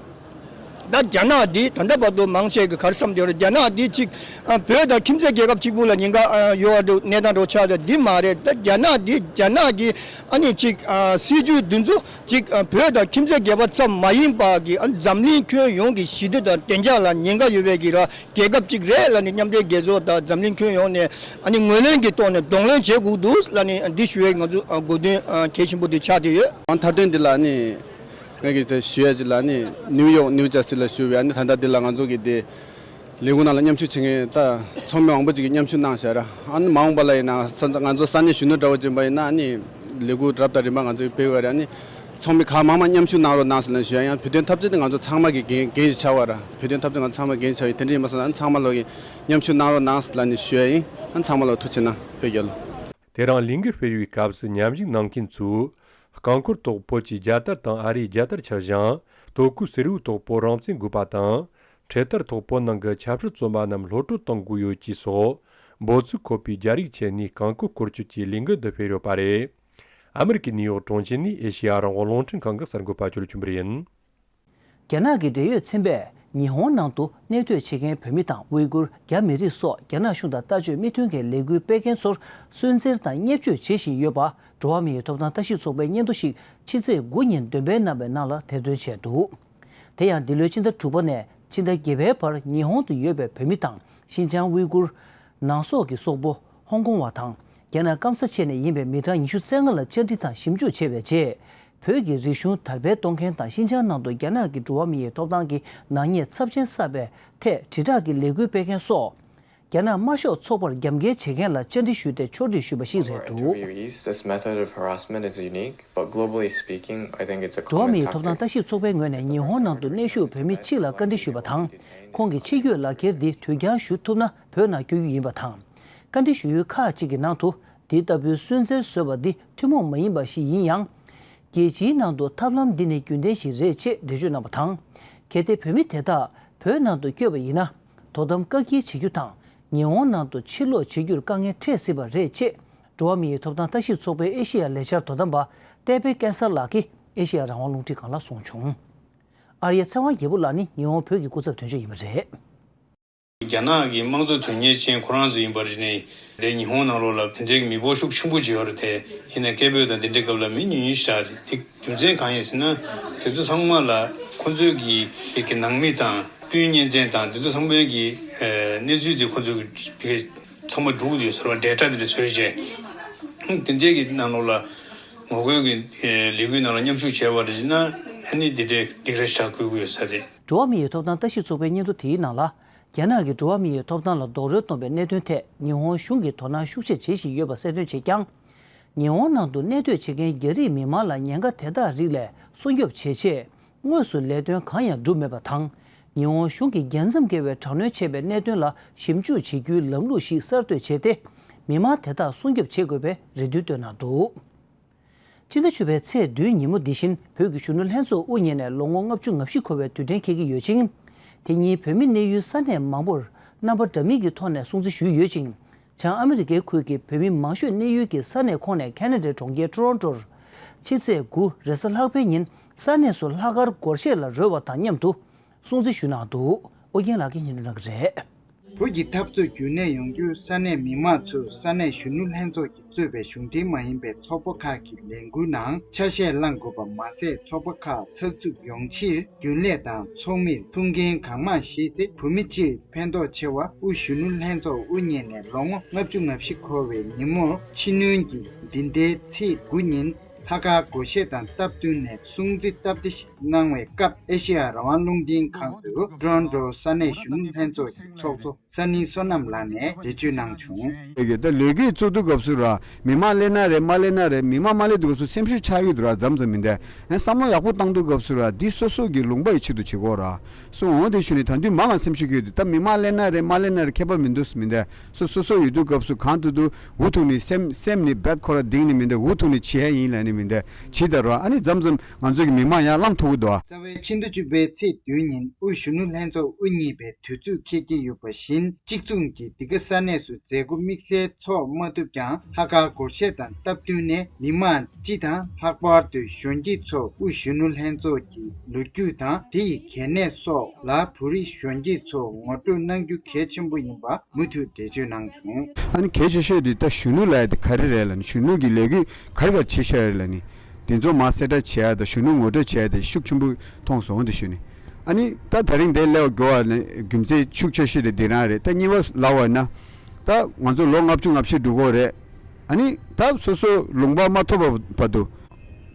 ད་རྒྱ་ནག་འདི་ད་ལྟ་བར་དུ་མང་ཆེ་གི་ག་རེ་བསམ་བསྡད་ཡོད་རེད། རྒྱ་ནག་འདི་གཅིག་ཨ་བོད་དང་ཁྱིམ་མཚེས་རྒྱལ་ཁབ་གཅིག་པུ་ལ་ཉེན་ཁ་ཨ་ཡོད་པ་འདུག་གནས་སྟངས་འདྲ་ཆགས་ཏེ་འདི་མ་རེད། ད་རྒྱ་ནག་འདི་རྒྱ་ནག་གི་ཨ་ནི་གཅིག་ཨ་སྲིད་ཇུས་འདི་ཚོ་གཅིག་ཨ་བོད་དང་ཁྱིམ་མཚེས་རྒྱལ་ཁབ་ཙམ་མ་ཡིན་པ་གི་ཨ་འཛམ་གླིང་ཁྱོན་ཡོངས་ཀྱི་ཞི་བདེ་དང་བདེ་འཇགས་ལ་ཉེན་ཁ་ཡོད་པའི་གི་ར་རྒྱལ་ཁབ་གཅིག་རེད་ལབ་ནས་མཉམ་འབྲེལ་རྒྱལ་ཚོགས་དང་འཛམ་གླིང་ཁྱོན་ཡོངས་ནས་ཨ་ནི་ངོས་ལེན་གྱི་ཐོག་ནས་གདོང་ལེན་བྱེད་དགོས་འདུག་ལབ་ནས་འདི་ཞུ་བའི་ང་ཚོ་ཨ་དགོས་དོན་ཨ་གལ་ཆེན་པོ་འདི་ཆགས་བསྡད་ཡོད། མཐའ་དོན་འདི་ལ་ཨ་ནི། ང་གིས་དེ་ཞུ་ཡ་ཅིག་ལ་ནི་ནིའུ་ཡོག་ནིའུ་ཇར་སི་ལ་ཞུ་བའི་ཨ་ནི་ད་ལྟ་འདི་ལ་ང་ཚོ་གི་དེ་ལས་ཁུངས་ནང་ལ་མཉམ་ཞུགས་བྱེད་མཁན་ད་ཚོགས་མི་མང་པོ་ཅིག་གིས་མཉམ་ཞུགས་གནང་བཞག་ར། ཨ་ནི་མ་འོངས་པ་ལ་ཡིན་ན་ས་ང་ཚོ་ས་གནས་གཞོན་ནུ་འདྲ་བོ་ཅིག་ཡིན་པ་ཡིན་ན་ཨ་ནི་ལས་འགུལ་རབ་དང་རིམ་པ་ང་ཚོས་སྤེལ་བ་རེད། ཨ་ནི་ཚོགས་མི་གང་མང་མང་མཉམ་ཞུགས་གནང་རོགས་གནང་ཟེར་ལ་ཞུ་ཡ། ཡང་བོད་དོན་འཐབ་རྩོད་དེ་ང་ཚོ་ཚང་མ་གི་འགན་འགན་ཞིག་ཆགས་པ་ར། བོད་དོན་འཐབ་རྩོད་ང་ཚོ་ཚང་མ་འགན་ཞིག་ཆགས་ཡོད། དེ་འདྲ་ཡིན་པ་སོང་ན་ཨ་ནི་ཚང་མ་ལོག་གིས་མཉམ་ཞུགས་གནང་རོགས་གནང་ཟེར་ལ་ནི་ཞུ་ཡ་ཡིན། ཨ་ནི་ཚང་མ་ལོག་ཐུགས་རྗེ་གནང་། བོད་རྒྱལ་ལོ། དེ་རིང་ལས་འགུལ་སྤེལ་བའི་སྐབས་སུ་མཉམ་ཞུགས་གནང་མཁན་ཚོས། རྐང་འཁོར་ཐོག་བོད་ཀྱི་རྒྱལ་དར་དང་ཨ་རིའི་རྒྱལ་དར་འཕྱར་ཞིང་། སྟོད་གོས་སེར་པོའི་ཐོག་བོད་རང་བཙན་དགོས་པ་དང་། འཕྲེད་དར་ཐོག་བོད་ནང་གི་ཆབ་སྲིད་བཙོན་པ་རྣམས་གློད་གྲོལ་གཏོང་དགོས་ཡོད་ཅེས་སོགས། འབོད་ཚིག་འཁོད་པའི་རྒྱ་རིགས་ཆེད་ནས་རྐང་འཁོར་སྐོར་སྐྱོད་ཀྱི་ལས་འགུལ་འདི་སྤེལ་ཡོད་པ་རེད། ཨ་མི་རི་ཀའི་ནིའུ་ཡོག་གྲོང་ཁྱེར་ནས་ཨེ་ཤེ་ཡ་རང་དབང་རླུང་འཕྲིན་ཁང་གི་གསར་འགོད་པ་ཅོ་ལི་ཆོས་འཕེལ་ཡིན། རྒྱ་ནག་གི་འབྲེལ་ཡོད་ཚན་པས་ཉི་ཧོང་ནང་དུ་གནས་སྡོད་བྱེད་མཁན་བོད་མི་དང་ཝུའི་གུར། རྒྱ་མི་རིགས་སོགས་རྒྱ་ནག་གཞུང་དང་ལྟ་སྤྱོད་མི་མཐུན་མཁན་ལས་འགུལ་སྤེལ་མཁན་ཚོར་སུན་གཙེར་དང་བརྙས་བཅོས་བྱེད་བཞིན་ཡོད་པ། འགྲོ་བ་མིའི་ཐོབ་ཐང་ལྟ་ཞིབ་ཚོགས་པའི་སྙན་ཐོ་ཞིག་ཕྱི་ཚེས་དགུ་ཉིན་འདོན་སྤེལ་གནང་བའི་ནང་ལ་དེ་འདོན་བྱས་འདུག་དེ་ཡང་འདི་ལོའི་ཕྱི་ཟླ་དྲུག་པ་ནས་ཕྱི་ཟླ་བརྒྱད་པའི་བར་ཉི་ཧོང་དུ་ཡོད་པའི་བོད་མི་དང་ཤིན་ཅང་ཝུའི་གུར། ནང་སོག་གི་སོག་པོ། ཧོང་ཀོང་བ་དང་། རྒྱ་ནག་སྐམ་ས་ཆེ་ནས་ཡིན་པའི་མི་གྲངས་ཉི་ཤུ་རྩ་ལྔ་ལ་བཅར་འདྲི་དང་ཞིབ་འཇུག་བྱས་པའི་རྗེས། བོད་ཀྱི་རིག་གཞུང་དར་སྤེལ་གཏོང་མཁན་དང་ཤིན་ཅང་ནང་དུ་རྒྱ་ནག་གི་འགྲོ་བ་མིའི་ཐོབ་ཐང་གི་ནག་ཉེས་ཚབས་ཆེན་བསགས་པའི་ཐད་དྲིལ་བསྒྲགས་ཀྱི་ལས་འགུལ་སྤེལ་མཁན་སོགས། རྒྱ་ནག་དམར་ཤོག་ཚོགས་པར་རྒྱབ་འགལ་བྱེད་མཁན་ལ་བཅར་འདྲི་ཞུས་ཏེ་ཕྱོགས་སྒྲིག་ཞུས་པ་ཞིག་རེད་འདུག Interviewees, this method of harassment is unique, but globally speaking, I think it's a འགྲོ་བ་common མིའི་ཐོབ་ཐང་tactic. ལྟ་ཞིབ་ཚོགས་པའི་ངོས་ནས་ཉི་ཧོང་ནང་དུ་གནས་བཞུགས་བོད་མི་གཅིག་ལ་བཀའ་འདྲི་ཞུས་པ་དང་། ཁོང་གིས་ཕྱི་སྐྱོད་ལག་འཁྱེར་འདི་དུས་འགྱངས་ཞུ་ཐུབ་ན་བོད་ནང་བསྐྱོད་རྒྱུ་ཡིན་པ་དང་། བཀའ་འདྲི་ཞུ་ཡུལ་ཁག་ཅིག་གི་ནང་དུ་འདི་ལྟ་བུའི་སུན་གཙེར་བཟོས་པ་འདི་ཐུན་མོང་མ་ཡིན་པ་ཞིག་ཡིན་ཡང་། རྒྱལ་སྤྱིའི་ནང་དུ་ཐབས་ལམ་འདི་ནི་རྒྱུན་ལྡན་ཞིག་རེད་ཅེས་འགྲེལ་བརྗོད་གནང་བ་དང་། གལ་ཏེ་བོད་མི་དེ་དག་བོད་ནང་དུ་བསྐྱོད་པ་ཡིན་ན། དོ་དམ་བཀག་སྐྱིལ་བྱེད་རྒྱུ་དང་། ཉི་ཧོང་ནང་དུ་ཕྱིར་ལོག་བྱེད་རྒྱུར་དཀའ་ངལ་འཕྲད་སྲིད་པ་རེད་ཅེས། འགྲོ་བ་མིའི་ཐོབ་ཐང་ལྟ་ཞིབ་ཚོགས་པའི་ཨེ་ཤེ་ཡ་ལས་འཆར་དོ་དམ་པ་ཏེ་པེ་ཀན་སར་ལགས་ཀྱིས་ཨེ་ཤེ་ཡ་རང་དབང་རླུང་འཕྲིན་ཁང་ལ་གསུངས་བྱུང་། ཨར་ཡ་ཚེ་དབང་རྒྱལ་པོ་ལགས་ནི་ཉི་ཧོང་བོད་ཀྱི་སྐུ་ཚབ་དོན་གཅོད་ཡིན་པ་རེད། རྒྱ་ནག་གི་དམངས་གཙོ་དོན་གཉེར་ཅན་ཁོ་རང་ཚོ་ཡིན་པ་རེད་ནས། དེ་ཉི་ཧོང་ནང་ལོགས་ལ་དེ་འདྲའི་མི་འབོར་ཤུགས་ཆེན་པོ་ཅིག་ཡོད་རེད་དེ། ཡིན་ནའི་སྐད་འབོད་དང་དེ་འདྲའི་སྐབས་ལ་མི་ཉུང་ཉུང་ཞིག་རེད། དེ་རྒྱུ་མཚན་གང་ཡིན་ཟེར་ན། དེ་ཚོ་ཚང་མ་ལ་ཁོ་ཚོའི་གི་གི་ནང་མི་དང་སྤུན་གཉེན་ཚན་དང་དེ་ཚོ་ཚང་མའི་གི་ཨེ་གནས་ཚུལ་དེ་ཁོ་ཚོའི་གི་ཚང་མ་སྒྲུག་དེ་ཟེར་བ་ཌེ་ཊ་དེ་འདྲ་བཟོས་རྗེས། དེ་འདྲའི་གི་ནང་ལོགས་ལ་ངོ་རྒོལ་གི་ལས་འགུལ་ནང་ལ་མཉམ་ཞུགས་བྱས་པ་རེད་ན། ཨ་ནི་དེ་འདྲའི་སྡིགས་ར་ཞེ་དྲག་བསྐུལ་གི་ཡོད་ས་རེད། འགྲོ་བ་མིའི་ཐོབ་ཐང་ལྟ་ཞིབ་ཚོགས་པའི་སྙན་ཐོ་དེའི་ནང་ལ། རྒྱ་ནག་གིས་འགྲོ་བ་མིའི་ཐོབ་ཐང་ལ་རྡོག་རོལ་གཏོང་བའི་གནད་དོན་ཐད་ཉི་ཧོང་གཞུང་གིས་དོ་སྣང་ཤུགས་ཆེ་བྱེད་བཞིན་ཡོད་པ་གསལ་སྟོན་བྱས་ཀྱང་། ཉི་ཧོང་ནང་དུ་གནས་སྡོད་བྱེད་མཁན་རྒྱ་རིགས་མི་མང་ལ་ཉེན་ཁ་དེ་དག་རིགས་ལས་སྲུང་སྐྱོབ་བྱེད་ཆེད། དངོས་སུ་ལས་དོན་གང་ཡང་བསྒྲུབས་མེད་པ་དང་། ཉི་ཧོང་གཞུང་གིས་རྒྱལ་མཚམས་བརྒལ་བའི་དྲག་གནོན་བྱས་པའི་གནད་དོན་ལ་ཞིབ་འཇུག་བྱེད་རྒྱུའི་ལམ་ལུགས་ཤིག་གསར་གཏོད་བྱས་ཏེ། མི་མང་དེ་དག་སྲུང་སྐྱོབ་བྱེད་དགོས་པའི་རེ་འདུན་བཏོན་གནང་འདུག་སྤྱི་ཟླ་བཅུ་པའི་ཚེས་བདུན་ཉིན་མོ་འདི་བཞིན་བོད་ཀྱི་གཞོན་ནུ་ལྷན་ཚོགས་དབུ་བརྙེས་ནས་ལོ་ངོ་ལྔ་བཅུ་ང་བཞི་འཁོར་བའི་དུས་དྲན་འཁེལ་གྱི་ཡོད་ཅིང་། དེ་ཉིན་བོད་མི་གནས་ཡུལ་ས་གནས་མང་པོར་རྣམ་པ་འདྲ་མིན་གྱི་ཐོག་ནས་སྲུང་བརྩི་ཞུས་ཡོད་ཅིང་། བྱང་ཨ་མི་རི་ཀའི་ཁུལ་གྱི་བོད་མི་མང་ཤོས་གནས་ཡུལ་གྱི་ས་གནས་ཁོངས་ནས་ཁེ་ན་ཌའི་གྲོང་ཁྱེར་ཊོ་རོན་ཊོར། ཕྱི་ཚེས་དགུ་རེས་གཟའ་ལྷག་པའི་ཉིན་ས་གནས་སུ་ལྷག་དཀར་སྒོར་གཞས་ལ་རོལ་བ་དང་མཉམ་དུ་སྲུང་བརྩི་ཞུས་གནང་འདུག་ཨོ་རྒྱན་ལགས་ཀྱིས་སྙན་སྒྲོན་གནང་གི་རེད། བོད་ཀྱི་འཐབ་རྩོད་རྒྱུན་གནས་ཡོང་རྒྱུར་ས་གནས་མི་མང་ཚོས་ས་གནས་གཞོན་ནུ་ལྷན་ཚོགས་ཀྱིས་གཙོས་པའི་གཞུང་འབྲེལ་མ་ཡིན་པའི་ཚོགས་པ་ཁག་གི་ལས་འགུལ་ནང་ཆ་ཤས་བླང་དགོས་པ་མ་ཟད། ཚོགས་པ་ཁག་ཚགས་ཚུད་ཡོང་ཕྱིར་རྒྱུན་ལས་དང་ཚོགས་མིར་ཐུགས་འགན་གང་མང་བཞེས་ཚེ། བོད་མི་སྤྱིར་ཕན་ཐོགས་ཆེ་བ། དབུས་གཞོན་ནུ་ལྷན་ཚོགས་དབུ་བརྙེས་ནས་ལོ་ངོ་ལྔ་བཅུ་ང་བཞི་འཁོར་བའི་ཉིན་མོར་ཕྱི་སྣོན་གྱི་འདི་ཟླའི་ཚེས་དགུ་ཉིན་ལྷག་དཀར་སྒོར་གཞས་དང་སྟབས་བསྟུན་ནས་སྲུང་བརྩི་སྟབས་བདེ་ཞིག་གནང་བའི་སྐབས། ཨེ་ཤེ་ཡ་རང་དབང་རླུང་འཕྲིན་ཁང་དུ་ཀྲོན་ཀྲོ་ས་གནས་གཞོན་ནུ་ལྷན་ཚོགས་ཀྱི་ཚོགས་གཙོ་ས་ནི་བསོད་ནམས་ལགས་ནས་འགྲེལ་བརྗོད་གནང་བྱུང་། ད་ལས་འགུལ་བཙུགས་དུས་སྐབས་སུ་ར། མི་མང་སླེབས་ན་རེད། མ་སླེབས་ན་རེད། མི་མང་མ་སླེབས་དུས་སྐབས་སུ་སེམས་ཤུགས་ཆག་གི་འདུག་ར། མཚམས་མཚམས་མི་འདུག། ཨ་ནི་བསམ་བློ་ཡག་པོ་བཏང་དུས་སྐབས་སུ་ར། འདི་སོ་སོ་གི་ལུང་པ་ཡི་ཆེད་དུ་བྱེད་དགོས་ར། སོ་འོང་དེ་ཞུ་ནི་ད་དུས་མང་ང་སེམས་ཤུགས་སྐྱེད་དུས། ད་མི་མང་སླེབས་ན་རེད། མ་སླེབས་ན་རེད། ཁྱད་པར་མི་འདུག་མི་འདུག། སོ་སོ་སོ་ཡོད་དུས་སྐབས་སུ་གང་ཐུབ་ཐུབ་འུ་ཐུག་ནི་སེམས་སེམས་ནི་རྦད་ཁོ་ར་གདེང་ནི་མི་འདུག། འུ་ཐུག་ནི་བྱེད་ཡ་ཡིན་ལབ་ནི་མི་འདུག། བྱེད་ད་ར། ཨ་ནི་མཚམས་མཚམས་ང་ཚོ་གི་མི་མང་ཡར་ལངས་ཐུབ་ཀྱི་འདུག་ཨ། རྩ་བའི་ཕྱི་ཟླ་བཅུ་པའི་ཚེས་བདུན་ཉིན་དབུས་གཞོན་ནུ་ལྷན་ཚོགས་དབུ་བརྙེས་པའི་དུས་ཚོད་འཁེལ་གྱི་ཡོད་པ་བཞིན། གཅིག་མཚུངས་ཀྱིས་འདི་ག་ས་གནས་སུ་མཛད་སྒོ་དམིགས་བསལ་ཚོགས་མ་ཐུབ་ཀྱང་། ལྷག་དཀར་སྒོར་གཞས་དང་སྟབས་བསྟུན་ནས་མི་མང་སྤྱི་དང་། ལྷག་པར་དུ་གཞོན་སྐྱེས་ཚོ་དབུས་གཞོན་ནུ་ལྷན་ཚོགས་ཀྱི་ལོ་རྒྱུས་དང་། དེ་ཡི་གལ་གནད་སོགས་ལ་བོད་རིགས་གཞོན་སྐྱེས་ཚོ་ངོ་སྤྲོད་གནང་རྒྱུ་གལ་ཆེན་པོ་ཡིན་པ་མུ་མཐུད་འགྲེལ་བརྗོད་གནང་བྱུང་། ཨ་ནི་གལ་ཆེ་ཤོས་དེ་ད་གཞོན་ནུ་ལབ་ཡ་དེ་ག་རེ་རེད་ལབ་ན། གཞོན་ནུ་གི་ལས་འགུལ་ག་རེ་ག་རེ་བྱེད་ཤག་ཡོད་རེད་ལབ་ནི། དེ་ཚོ་མར་གསལ་བསྒྲགས་བྱེད་ཡ་དང་གཞོན་ནུ་ངོ་སྤྲོད་བྱེད་ཡ་དེ་ཤུགས་ཆེན་པོ་མཐོང་སོང་དེ་ཞུ་ནི། ཨ་ནི་ད་ད་རིང་དེ་སླེབས་པ་དགོས་པ་ནི་རྒྱུ་མཚན་ཤུགས་ཆེ་ཤོས་དེ་འདི་རང་རེད། ད་གཉིས་པ་ལབ་པ་ན། ད་ང་ཚོ་ལོ་ལྔ་བཅུ་ང་བཞི་འགྲོ་གི་རེད། ཨ་ནི་ད་སོ་སོ་ལུང་པ་མ་ཐོབ་པ་བར་དུ།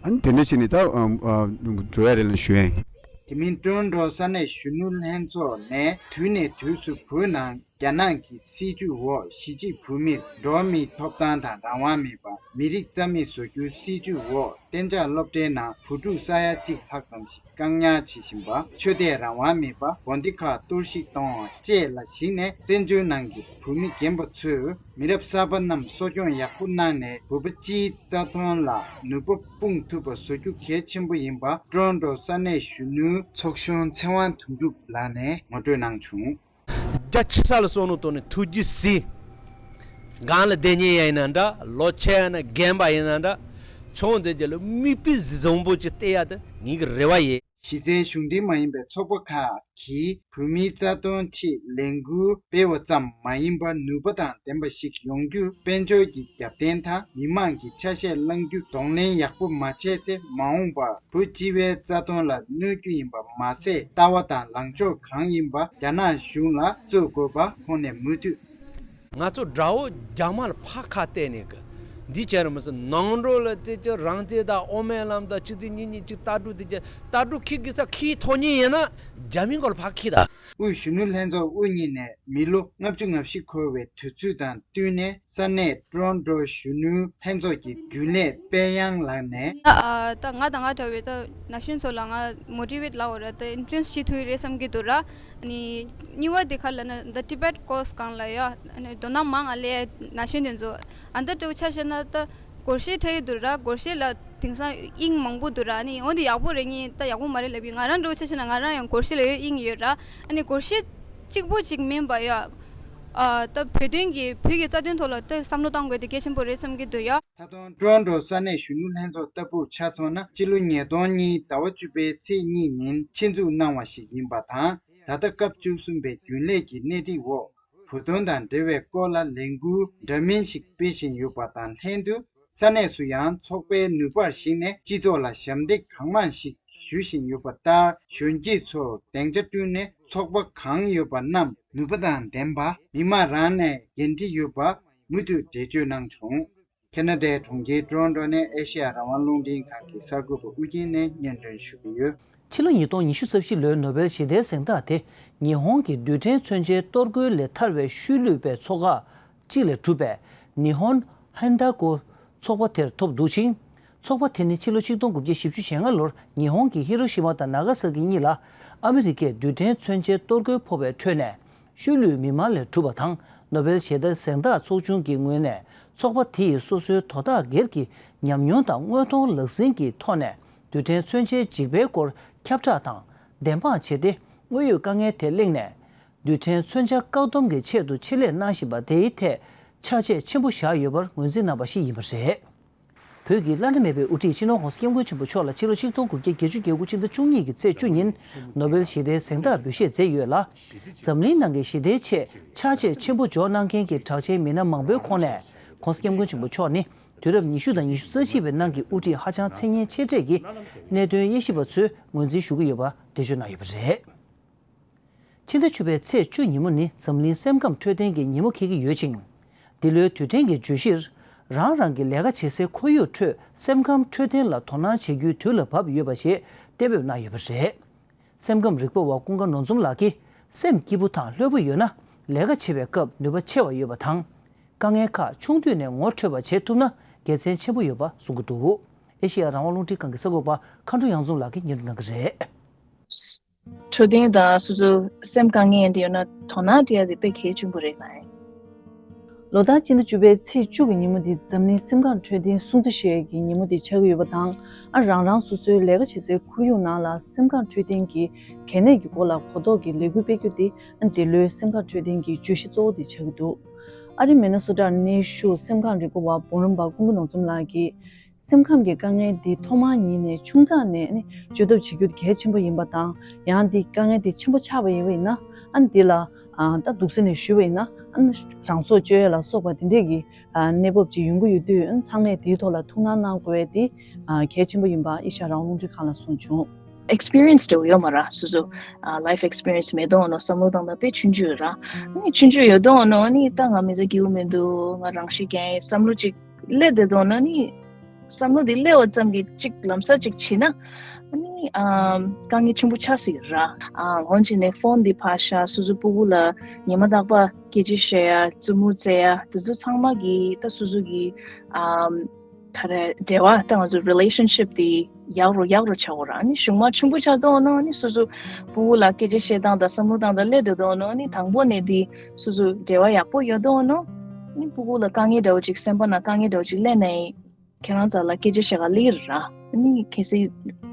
ཨ་ནི་དེ་འདྲ་བྱས་ནས་ད་ཨ་ཨ་འགྲོ་ཡ་རེད་ལབ་ཞུ་ཡ་ཡིན། དེ་མིན་ཀྲོན་ཀྲོ་ས་གནས་གཞོན་ནུ་ལྷན་ཚོགས་ནས་དུས་ནས་དུས་སུ་བོད་ནང་རྒྱ་ནག་གི་སྲིད་བྱུས་འོག་གཞིས་བྱེས་བོད་མིར་འགྲོ་བ་མིའི་ཐོབ་ཐང་དང་རང་དབང་མེད་པ། མི་རིགས་རྩ་མེད་བཟོ་རྒྱུའི་སྲིད་བྱུས་འོག་གཏན་འཇགས་སློབ་གྲྭའི་ནང་བུ་ཕྲུག་ས་ཡ་གཅིག་ལྷག་ཙམ་ཞིག་བཀག་ཉར་བྱེད་བཞིན་པ། ཆོས་དད་རང་དབང་མེད་པ། དགོན་སྡེ་ཁག་གཏོར་བཤིག་གཏོང་བ་བཅས་ལ་གཞིགས་ནས། བཙན་བྱོལ་ནང་གི་བོད་མི་རྒན་པ་ཚོས་མི་རབས་གསར་པ་རྣམས་གསོ་སྐྱོང་ཡག་པོ་གནང་ནས། བོད་པ་སྤྱིའི་རྩ་དོན་ལ་ནུས་པ་སྤུངས་ཐུབ་པ་བཟོ་རྒྱུ་གལ་ཆེན་པོ་ཡིན་པ། ཀྲོན་ཀྲོ་ས་གནས་གཞོན་ནུའི་ཚོགས་གཞོན་ཚེ་དབང་དོན་གྲུབ་ལགས་ནས་ངོ་སྤྲོད་གནང་བྱུང་། རྒྱ་ཆེ་ས་ལ་སོང་ནོ་དོ་ནི་ཐུགས་རྗེ་གཟིགས། གང་ལ་བསྡད་མཁན་ཡིན་ན་འདྲ། ལོ་ཆེ་ཡ་ན་རྒན་པ་ཡིན་ན་འདྲ། ཆུང་དེ་རྒྱ་ལ་མིག་དཔེ་བཟང་པོ་ཅིག་བལྟས་ཡ་དེ་ངེད་ཀྱི་རེ་བ་ཡིན། གཞི་རྩའི་གཞུང་འབྲེལ་མ་ཡིན་པའི་ཚོགས་པ་ཁག་གིས་བོད་མིའི་རྩ་དོན་ཆེད་ལས་འགུལ་སྤེལ་བ་ཙམ་མ་ཡིན་པར། ནུས་པ་དང་ལྡན་པ་ཞིག་ཡོང་རྒྱུར་དཔལ་འབྱོར་གྱི་རྒྱབ་རྟེན་དང་མི་མང་གི་ཆ་ཤས་བླང་རྒྱུ་གདོང་ལེན་ཡག་པོ་མ་བྱས་ཚེ། མ་འོངས་པར་བོད་སྤྱི་པའི་རྩ་དོན་ལ་གནོད་རྒྱུ་ཡིན་པ་མ་ཟད། ལྟ་བ་དང་ལངས་ཕྱོགས་གང་ཡིན་པ་རྒྱ་ནག་གཞུང་ལ་རྩོད་དགོས་པ་ཁོང་ནས་མུ་མཐུད། ང་ཚོ་དགྲ་བོ་རྒྱ་དམར་ལ་ཕར་ཁ་གཏད་ནས་གི་འདི་བྱས་ར་མི་སྲིད། ནང་འགྲོ་ལ་དེ་ཅི་རང་བཙན་དང་ཨོ་མའི་ལམ་དང་ཆི་ཚི་གཉིས་གཉིས་གཅིག་ལྟ་གྲུ་དེ་ཅི་ལྟ་གྲུ་ཁྱི་གི་ས་ཁྱི་ཐོག་ཉིད་ཡིན་ན་རྒྱ་མི་མགོ་ལ་ཕར་ཁྱི་ད། དབུས་གཞོན་ནུ་ལྷན་ཚོགས་དབུ་བརྙེས་ནས་མི་ལོ་ལྔ་བཅུ་ང་བཞི་འཁོར་བའི་དུས་ཚོད་དང་བསྟུན་ནས། ས་གནས་ཀྲོན་ཀྲོ་གཞོན་ནུ་ལྷན་ཚོགས་ཀྱི་རྒྱུན་ལས་དཔལ་དབྱངས་ལགས་ནས། ཨ་ད་ང་དང་ང་འདྲ་བའི་ད་ན་གཞོན་ཚོ་ལ་ང་མོ་ཊི་ཝེ་ཊི་ལབ་དགོས་རེད། ད་ཨིན་ཕུ་ལུ་ཨེན་སི་བྱེད་ཐུབ་ཀྱི་རེད་བསམ་གྱི་འདུག་ར། ཨ་ནི་གཉིས་པ་དེ་ག་ལབ་ན། ད་ཊི་བེཊ་ཀོར་སི་སྒང་ལ་ཡ། ཨ་ནི་དོ་སྣང་མང་ང་སླེབས་ན་གཞོན་དེ་ཚོ། ཨ་ད་འདྲ་བོ་ཆ་བཞག་ན་ད་སྒོར་གཞས་འཁྲབ་ཀྱི་འདུག་ར། སྒོར་གཞས་ལ་དེང་སང་དབྱིངས་མང་པོ་འདུག་ར། ཨ་ནི་འོ་འདི་ཡག་པོ་རེད། ངས་ད་ཡག་པོ་མ་རེད་ལབ་ཀྱི། ང་རང་འདྲ་བོ་ཆ་བཞག་ན་ང་རང་ཡང་སྒོར་གཞས་ལ་ཡོད་དབྱིངས་ཡོད་ར། ཨ་ནི་སྒོར་གཞས་གཅིག་པོ་གཅིག་མིན་པ་ཡ། ཨ་ད་བོད་དོན་གྱི་བོད་ཀྱི་རྩ་དོན་ཐོག་ལ་ད་བསམ་བློ་གཏང་དགོས་དེ་གལ་ཆེན་པོ་རེད་བསམ་གྱི་འདུག་ཡ། ད་དུང་ཀྲོན་ཀྲོ་ས་གནས་གཞོན་ནུ་ལྷན་ཚོགས་ལྟ་བུར་ཆ་མཚོན་ན། སྤྱི་ལོ་ཉིས་སྟོང་གཉིས་ཟླ་བ་བཅུ་པའི་ཚེས་གཉིས་ཉིན་ཆེད་འཛུགས་གནང་བ་ཞིག་ཡིན་པ་དང་། ད་ལྟ་སྐབས་བཅུ་གསུམ་པའི་རྒྱུན་ལས་ཀྱི་སྣེ་ཁྲིད་འོག་བོད་དོན་དང་འབྲེལ་བའི་སྐོར་ལ་ལས་འགུལ་འདྲ་མིན་ཞིག་སྤེལ་བཞིན་ཡོད་པ་དང་ལྷན་དུ། ས་གནས་སུ་ཡང་ཚོགས་པའི་ནུས་པར་གཞིགས་ནས་སྤྱི་ཚོགས་ལ་ཞབས་འདེགས་གང་མང་ཞིག་ཞུ་བཞིན་ཡོད་པ་ལྟར། གཞོན་སྐྱེས་ཚོར་སྡིངས་ཆ་བསྐྲུན་ནས། ཚོགས་པ་གང་ཡོད་པ་རྣམས་ནུས་པ་དང་ལྡན་པ། མི་མང་རང་ནས་འགན་འཁྲི་ཡོད་པ་མུ་མཐུད་འགྲེལ་བརྗོད་གནང་བྱུང་། ཁེ་ན་ཌའི་གྲོང་ཁྱེར་ཀྲོན་ཀྲོ་ནས་ཨེ་ཤེ་ཡ་རང་དབང་རླུང་འཕྲིན་ཁང་གི་གསར་འགོད་པ་ཨུ་རྒྱན་ནས་སྙན་སྒྲོན་ཞུ་གི་ཡོད། ཕྱི་ལོ་ཉིས་སྟོང་ཉི་ཤུ་རྩ་བཞི་ལོའི་ནོ་བེལ་ཞི་བདེའི་གཟེངས་རྟགས་དེ་ཉི་ཧོང་གི་རྡུལ་ཕྲན་མཚོན་ཆའི་གཏོར་རྒོལ་ལས་ཐར་བའི་ཤུལ་ལུས་པའི་ཚོགས་ཁག་ཅིག་ལས་གྲུབ་པའི་ཉི་ཧོན་ཧན་ད་ཀོ་ཚོགས་པ་དེར་ཐོབ་འདུག་ཅིང་། ཚོགས་པ་དེ་ནི་ཕྱི་ལོ་ཆིག་སྟོང་དགུ་བརྒྱ་བཞི་བཅུ་ཞེ་ལྔ་ལོར་ཉི་ཧོང་གི་ཧི་རོ་ཤི་མ་དང་ན་ག་ས་ཀི་གཉིས་ལ་ཨ་མི་རི་ཀས་རྡུལ་ཕྲན་མཚོན་ཆའི་གཏོར་རྒོལ་ཕོག་པའི་ཁྲོད་ནས། ཤུལ་ལུས་མི་མང་ལས་གྲུབ་པ་དང་། ནོ་བེལ་ཞི་བདེ་གཟེངས་རྟགས་ཚོགས་ཆུང་གི་ངོས་ནས་ཚོགས་པ་དེ་ཡིས་སོ་སོའི་དོ་བདག་སྒེར་གྱི་ཉམས་མྱོང་དང་དངོས་མཐོང་ལག་ཟིན་གྱི་ཐོག་ནས་རྡུལ་ཕྲན་མཚོན་ཆའི་འཇིགས་པའི་སྐོར་ཁྱབ་བསྒྲགས་དང་བདེན་དཔང་བྱས་ཏེ། དངོས་ཡོད་དཀའ་ངལ་དེ་གླེང་ནས། རྡུལ་ཕྲན་མཚོན་ཆ་བཀག་སྡོམ་གྱི་ཆེད་དུ་ཆེད་ལས་གནང་བཞིན་པ་དེའི་ཐད་ཕྱག་རྗེས་ཆེན་པོ་བཞག་ཡོད་པར་ངོས་འཛིན་གནང་བ་ཞིག་ཡིན་པ་རེད། བོད་ཀྱི་བླ་ན་མེད་པའི་དབུ་ཁྲིད་སྤྱི་ནོར་༸གོང་ས་༸སྐྱབས་མགོན་ཆེན་པོ་མཆོག་ལ་ཕྱི་ལོ་ཆིག་སྟོང་དགུ་བརྒྱ་བརྒྱད་ཅུ་གྱ་དགུ་ཕྱི་ཟླ་བཅུ་གཉིས་ཀྱི་ཚེས་བཅུ་ཉིན་ནོ་བེལ་ཞི་བདེའི་གཟེངས་རྟགས་འབུལ་བཞེས་མཛད་ཡོད་ལ། འཛམ་གླིང་ནང་གི་ཞི་བདེའི་ཆེད་ཕྱག་རྗེས་ཆེན་པོ་འཇོག་གནང་མཁན་གྱི་གྲགས་ཅན་མི་སྣ་མང་པོའི་ཁོངས་ནས་༸གོང་ས་༸སྐྱབས་མགོན་ཆེན་པོ་མཆོག་ནི་དུས་རབས་ཉི་ཤུ་དང་ཉི་ཤུ་རྩ་གཅིག་པའི་ནང་གི་དབུ་ཁྲིད་ཧ་ཅང་མཚན་སྙན་ཆེ་གྲས་ཀྱི་གནད་དོན་དབྱེ་ཞིབ་པ་ཚོའི་ངོས་འཛིན་ཞུ་གི་ཡོད་པ་འགྲེལ་བརྗོད་གནང་ཡོད་པ་རེད། ཕྱི་ཟླ་བཅུ་པའི་ཚེས་བཅུ་ཉིན་མོ་ནི་འཛམ་གླིང་སེམས་ཁམས་འཕྲོད་བསྟེན་གྱི་ཉིན་མོ་འཁེལ་གྱི་ཡོད་ཅིང་། འདི་ལོའི་དུས་དྲན་གྱི་བརྗོད་གཞིར། རང་རང་གི་ལས་ཀ་བྱེད་སའི་ཁོར་ཡུག་ཁྲོད་སེམས་ཁམས་འཕྲོད་བསྟེན་ལ་དོ་སྣང་བྱེད་རྒྱུའི་དུས་ལ་བབ་ཡོད་པ་ཞེས་གཏན་འབེབས་གནང་ཡོད་པ་རེད། སེམས་ཁམས་རིག་པ་བ་ཀུན་དགའ་ནོར་འཛོམས་ལགས་ཀྱིས། སེམས་སྐྱིད་པོ་དང་ལྷོད་པོ་ཡོད་ན། ལས་ཀ་བྱེད་པའི་སྐབས་ནུས་པ་ཆེ་བ་ཡོད་པ་དང་། དཀའ་ངལ་ཁག་ཆུང་དུས་ནས་ངོ་འཕྲོད་པ་བྱེད་ཐུབ་ན་དགེ་མཚན་ཆེན་པོ་ཡོད་པ་གསུང་གི་འདུག་ཨེ་ཤེ་ཡ་རང་དབང་རླུང་འཕྲིན་ཁང་གི་གསར་འགོད་པ་མཁའ་འགྲོ་གཡང་འཛོམས་ལགས་ཀྱིས་སྙན་སྒྲོན་གནང་གི་རེད། འཕྲོད་བསྟེན་དང་སོ་སོ་སེམས་དཀའ་ངལ་འདི་ཡོད་ན་དོ་སྣང་སྤྲད་ཡ་དེ་དཔེ་གལ་ཆེན་པོ་རེད་ལ། ལོ་ལྟར་སྤྱི་ཟླ་བཅུ་པའི་ཚེས་བཅུ་གི་ཉིན་མོ་འདི་འཛམ་གླིང་སེམས་ཁམས་འཕྲོད་བསྟེན་སྲུང་བརྩི་ཞུ་ཡས་ཀྱི་ཉིན་མོ་འདི་ཆགས་ཀྱི་ཡོད་པ་དང་། ཨ་རང་རང་སོ་སོའི་ལས་ཀ་བྱེད་སའི་ཁོར་ཡུག་ནང་ལ་སེམས་ཁམས་འཕྲོད་བསྟེན་གྱི་གལ་གནད་ཀྱི་སྐོར་ལ་གོ་རྟོགས་ཀྱི་ལས་འགུལ་སྤེལ་རྒྱུ་འདི་ཨ་འདི་ལོའི་སེམས་ཁམས་འཕྲོད་བསྟེན་གྱི་བརྗོད་གཞི་གཙོ་བོ་འདི་ཆགས་ཀྱི་འདུག་ཨ་རི་མི་ནི་སོ་ཊར་གནས་བཞུགས་སེམས་ཁམས་རིག་པ་བ་འབུམ་རམས་པ་ཀུན་དགའ་ནོར་འཛོམས་ལགས་ཀྱིས། སེམས་ཁམས་ཀྱི་དཀའ་ངལ་འདི་ཐོག་མར་ཉིད་ནས་ཆུང་ཙག་ནས་ནི་བཅོས་ཐབས་བྱེད་རྒྱུ་གལ་ཆེན་པོ་ཡིན་པ་དང་། ཡང་འདི་དཀའ་ངལ་འདི་ཆེན་པོ་ཆགས་པ་ཡིན་པ་ཡིན་ན། ཨ་ནི་འདི་ལ་ཨ་ད་འདུག་སེ་ནས་ཞུས་པ་ཡིན་ན། ཨ་ནི་རང་སྲོག་གཅོད་ཡས་ལ་སོགས་པ་འདི་འདྲས་ཀྱི་ཨ་གནས་བབ་ཅིག་ཡོང་གི་ཡོད་དུས། ཨ་ནི་ཚང་མས་འདིའི་ཐོག་ལ་ཐུགས་སྣང་གནང་དགོས་ཡས་འདི་ཨ་གལ་ཆེན་པོ་ཡིན་པ་ཨེ་ཤ་ཡ་རང་དབང་རླུང་འཕྲིན་ཁང་ལ་གསུངས་བྱུང་། Experience་དེ་ཡོད་མ་ར། སོ་སོ་ཨ་life experience་མེད་དོ་ནོ་བསམ་བློ་བཏང་ན་དཔེ་ཆུང་ཆུང་ཡོད་ར། ཨ་ནི་ཆུང་ཆུང་ཡོད་དོ་ནོ་ཨ་ནི་ད་ང་མི་ཚེ་སྐྱིད་པོ་མི་འདུག་ང་རང་ཤི་རྒྱག་ཡིན་བསམ་བློ་ཅིག་སླེབས་བསྡད་དོ་ན་ནི། བསམ་བློ་འདི་སླེབས་པ་ཙམ་གྱིས་གཅིག་ལམ་སང་གཅིག་བྱེད་ན། ཨ་ནི་ཨམ་དཀའ་ངལ་ཆེན་པོ་ཆགས་སྲིད་ར། ཨ་འོན་ཀྱང་ནི་ཕོན་འདི་ཕར་བཞག་སོ་སོ་སྤུ་གུ་ལ་ཉི་མ་རྟག་པར་སྐད་ཆ་བཤད་ཡ་རྩེད་མོ་རྩེ་ཡ་དེ་ཚོ་ཚང་མ་གི་ད་སོ་སོ་གི་ཨམ་ག་རེ་འབྲེལ་བ་ད་ང་ཚོ་relationship་འདི་ཡག་རུ་ཡག་རུ་ཆགས་འོ་ར། ཨ་ནི་གཞུག་མ་ཆུང་པོ་ཆགས་དོ་ནོ་ཨ་ནི་སོ་སོ་སྤུ་གུ་ལ་སྐད་ཆ་བཤད་སྟངས་དང་བསམ་བློ་བཏང་སྟངས་སླེབས་བསྡད་དོ་ནོ་ཨ་ནི་དང་པོ་ནས་འདི་སོ་སོ་འབྲེལ་བ་ཡག་པོ་ཡོད་དོ་ནོ། ཨ་ནི་སྤུ་གུ་ལ་དཀའ་ངལ་འདྲ་བོ་ཅིག་སེམས་པ་ནང་དཀའ་ངལ་འདྲ་བོ་ཅིག་སླེབས་ནའི། ཁྱེད་རང་རྩ་ལ་སྐད་ཆ་བཤད་ག་ལི་ར། ཨ་ནི་གལ་སྲིད་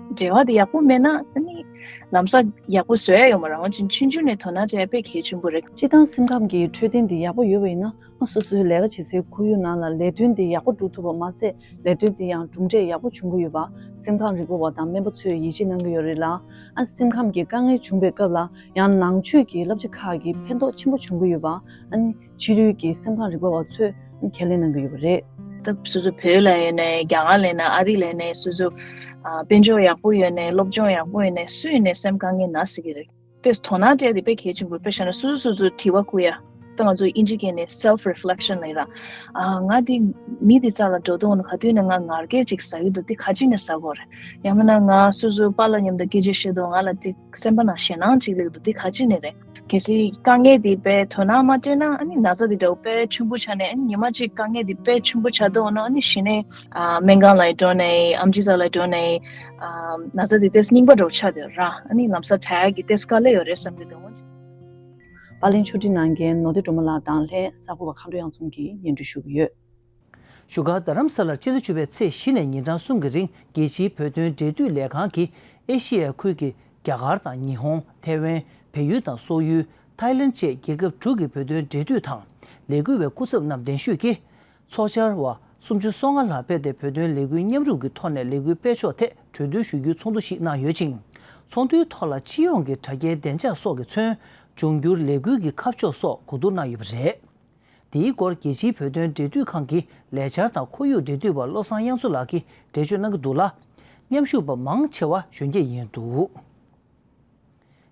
འབྲེལ་བ་དེ་ཡག་པོ་མེད་ན་ཨ་ནི་ལམ་སང་ཡག་པོ་བཟོ་ཡ་ཡོད་མ་རེད། འོན་ཀྱང་ཆུང་ཆུང་ནས་དོ་སྣང་བྱེད་ཡ་དཔེ་གལ་ཆེན་པོ་རེད། སྤྱིར་བཏང་སེམས་ཁམས་ཀྱི་འཕྲོད་བསྟེན་དེ་ཡག་པོ་ཡོད་པ་ཡིན་ན། ཨ་སོ་སོའི་ལས་ཀ་བྱེད་སའི་ཁོར་ཡུག་ནང་ལ་ལས་དོན་དེ་ཡག་པོ་སྒྲུབ་ཐུབ་པ་མ་ཟད། ལས་དོན་དེ་ཡང་གྲུབ་འབྲས་ཡག་པོ་བྱུང་གི་ཡོད་པ་སེམས་ཁམས་རིག་པ་བ་དང་སྨན་པ་ཚོས་ཡིད་ཆེས་གནང་གི་ཡོད་རེད་ལ། ཨ་སེམས་ཁམས་ཀྱི་དཀའ་ངལ་བྱུང་པའི་སྐབས་ལ་ཡང་ནང་ཆོས་ཀྱི་བསླབ་བྱ་ཁག་གི་ཕན་ཐོགས་ཆེན་པོ་བྱུང་གི་ཡོད་པ་ཨ་ནི། ཕྱི་རོལ་གྱི་སེམས་ཁམས་རིག་པ་བ་ཚོས་ཁས་ལེན་གནང་གི་ཡོད་པ་རེད། ད་སོ་སོ་བོད་ལ་ཡོད་ནའི་རྒྱ་གར་ལ་ཡོད་ནའི་ཨ་རི་ལ་ཡོད་ནའི་སོ་སོ་ཨ་དཔལ་འབྱོར་ཡག་པོ་ཡོད་ནའི་སློབ་སྦྱོང་ཡག་པོ་ཡོད་ནའི་སུ་ཡིན་ནའི་སེམས་དཀའ་ངལ་ན་སྲིད་ཀྱི་རེད། དེས་དོ་སྣང་སྤྲད་དེ་དཔེ་གལ་ཆེན་པོ་དཔེ་བཞག་ན་སོ་སོ་སོ་སོ་དྲི་བ་བསྐུར་ཡ། ད་ང་ཚོ་ཨིན་ཇི་སྐད་ནས་self reflection་ལབ་ཡ་ར། ཨ་ང་དེ་མི་དེ་རྩ་ལ་འགྲོ་དོན་ག་དུས་ནས་ང་ངར་སྐད་ཅིག་ཟ་གི་འདུག་དེ་ག་ཅི་ནས་ཟ་དགོས་རེད། ཡང་མིན་ན་ང་སོ་སོའི་པཱ་ལགས་མཉམ་དུ་སྐད་ཆ་བཤད་དུས་ང་ལ་དེ་སེམས་པ་ནང་ཞེད་སྣང་ཅིག་སླེབས་འདུག་དེ་ག་ཅི་ནས་རེད། གལ་སྲིད་དཀའ་ངལ་དེ་དཔེ་དོ་སྣང་མ་སྤྲད་ན་ཨ་ནི་ན་ཚ་དེ་འདྲ་བོ་དཔེ་ཆེན་པོ་ཆགས་ནས་ཨ་ནི་ཉི་མ་གཅིག་དཀའ་ངལ་དེ་དཔེ་ཆེན་པོ་ཆགས་འདུག་ཨ་ནི་གཞི་ནས་ཨ་སྨན་ཁང་ལ་འགྲོ་ནས་ཨམ་ཆི་ཚ་ལ་འགྲོ་ནས་ཨ་ན་ཚ་དེ་དེ་རྙིང་པ་འདྲ་བོ་ཆགས་བསྡད་ར། ཨ་ནི་ལམ་སང་དྲག་ཡག་གི་དེ་དཀའ་ལས་ཡོད་རེད་བསམ་གྱི་འདུག་དཔལ་ལྡན་ཆོས་སྒྲིག་གནང་མཁན་ནོར་བདེ་སྒྲོལ་མ་ལགས་དང་ལྷན་གསར་འགོད་པ་མཁའ་འགྲོ་གཡང་འཛོམས་ཀྱིས་སྙན་སྒྲོན་ཞུ་གི་ཡོད། བཞུགས་སྒར་རྡ་རམ་ས་ལར་སྤྱི་ཟླ་བཅུ་པའི་ཚེས་བཞི་ནས་ཉིན་གྲངས་གསུམ་གྱི་རིང་རྒྱལ་སྤྱིའི་བོད་དོན་འབྲེལ་མཐུད་ལས་ཁང་གིས་ཨེ་ཤེ་ཡའི་ཁུལ་གྱི་རྒྱ་གར་དང་ཉི་ཧོང་། ཐའེ་ཝན། བལ་ཡུལ་དང་སོག་ཡུལ། ཐའི་ལེན་བཅས་རྒྱལ་ཁབ་དྲུག་གི་བོད་དོན་འབྲེལ་མཐུད་དང་ལས་འགུལ་བའི་སྐུ་ཚབ་རྣམས་གདན་ཞུས་ཀྱིས། ཚོགས་བཅར་བ་སུམ་ཅུ་སོ་ལྔ་ལྷག་ཕེབས་ཏེ་བོད་དོན་ལས་འགུལ་མཉམ་རུབ་ཀྱི་ཐོག་ནས་ལས་འགུལ་སྤེལ་ཕྱོགས་ཐད་གྲོས་བསྡུར་ཞུ་རྒྱུའི་ཚོགས་འདུ་ཞིག་གནང་ཡོད་ཅིང་། ཚོགས་འདུའི་ཐོག་ལ་སྤྱི་ཡོངས་ཀྱི་དྲ་རྒྱའི་བདེ་འཇགས་སོགས་ཀྱིས་མཚོན་འབྱུང་འགྱུར་ལས་འགུལ་གྱི་ཁ་ཕྱོགས་སོགས་གོ་བསྡུར་གནང་ཡོད་པ་རེད། འདིའི་སྐོར་རྒྱལ་སྤྱིའི་བོད་དོན་འབྲེལ་མཐུད་ཁང་གི་ལས་འཆར་དང་ཁོར་ཡུག་འབྲེལ་མཐུད་པ་བློ་བཟང་དབྱངས་མཚོ་ལགས་ཀྱིས་འགྲེལ་བརྗོད་གནང་གི་འདུག་ལ། མཉམ་ཞུགས་པ་མང་ཆེ་བ་གཞོན་སྐྱེས་ཡིན་འདུག་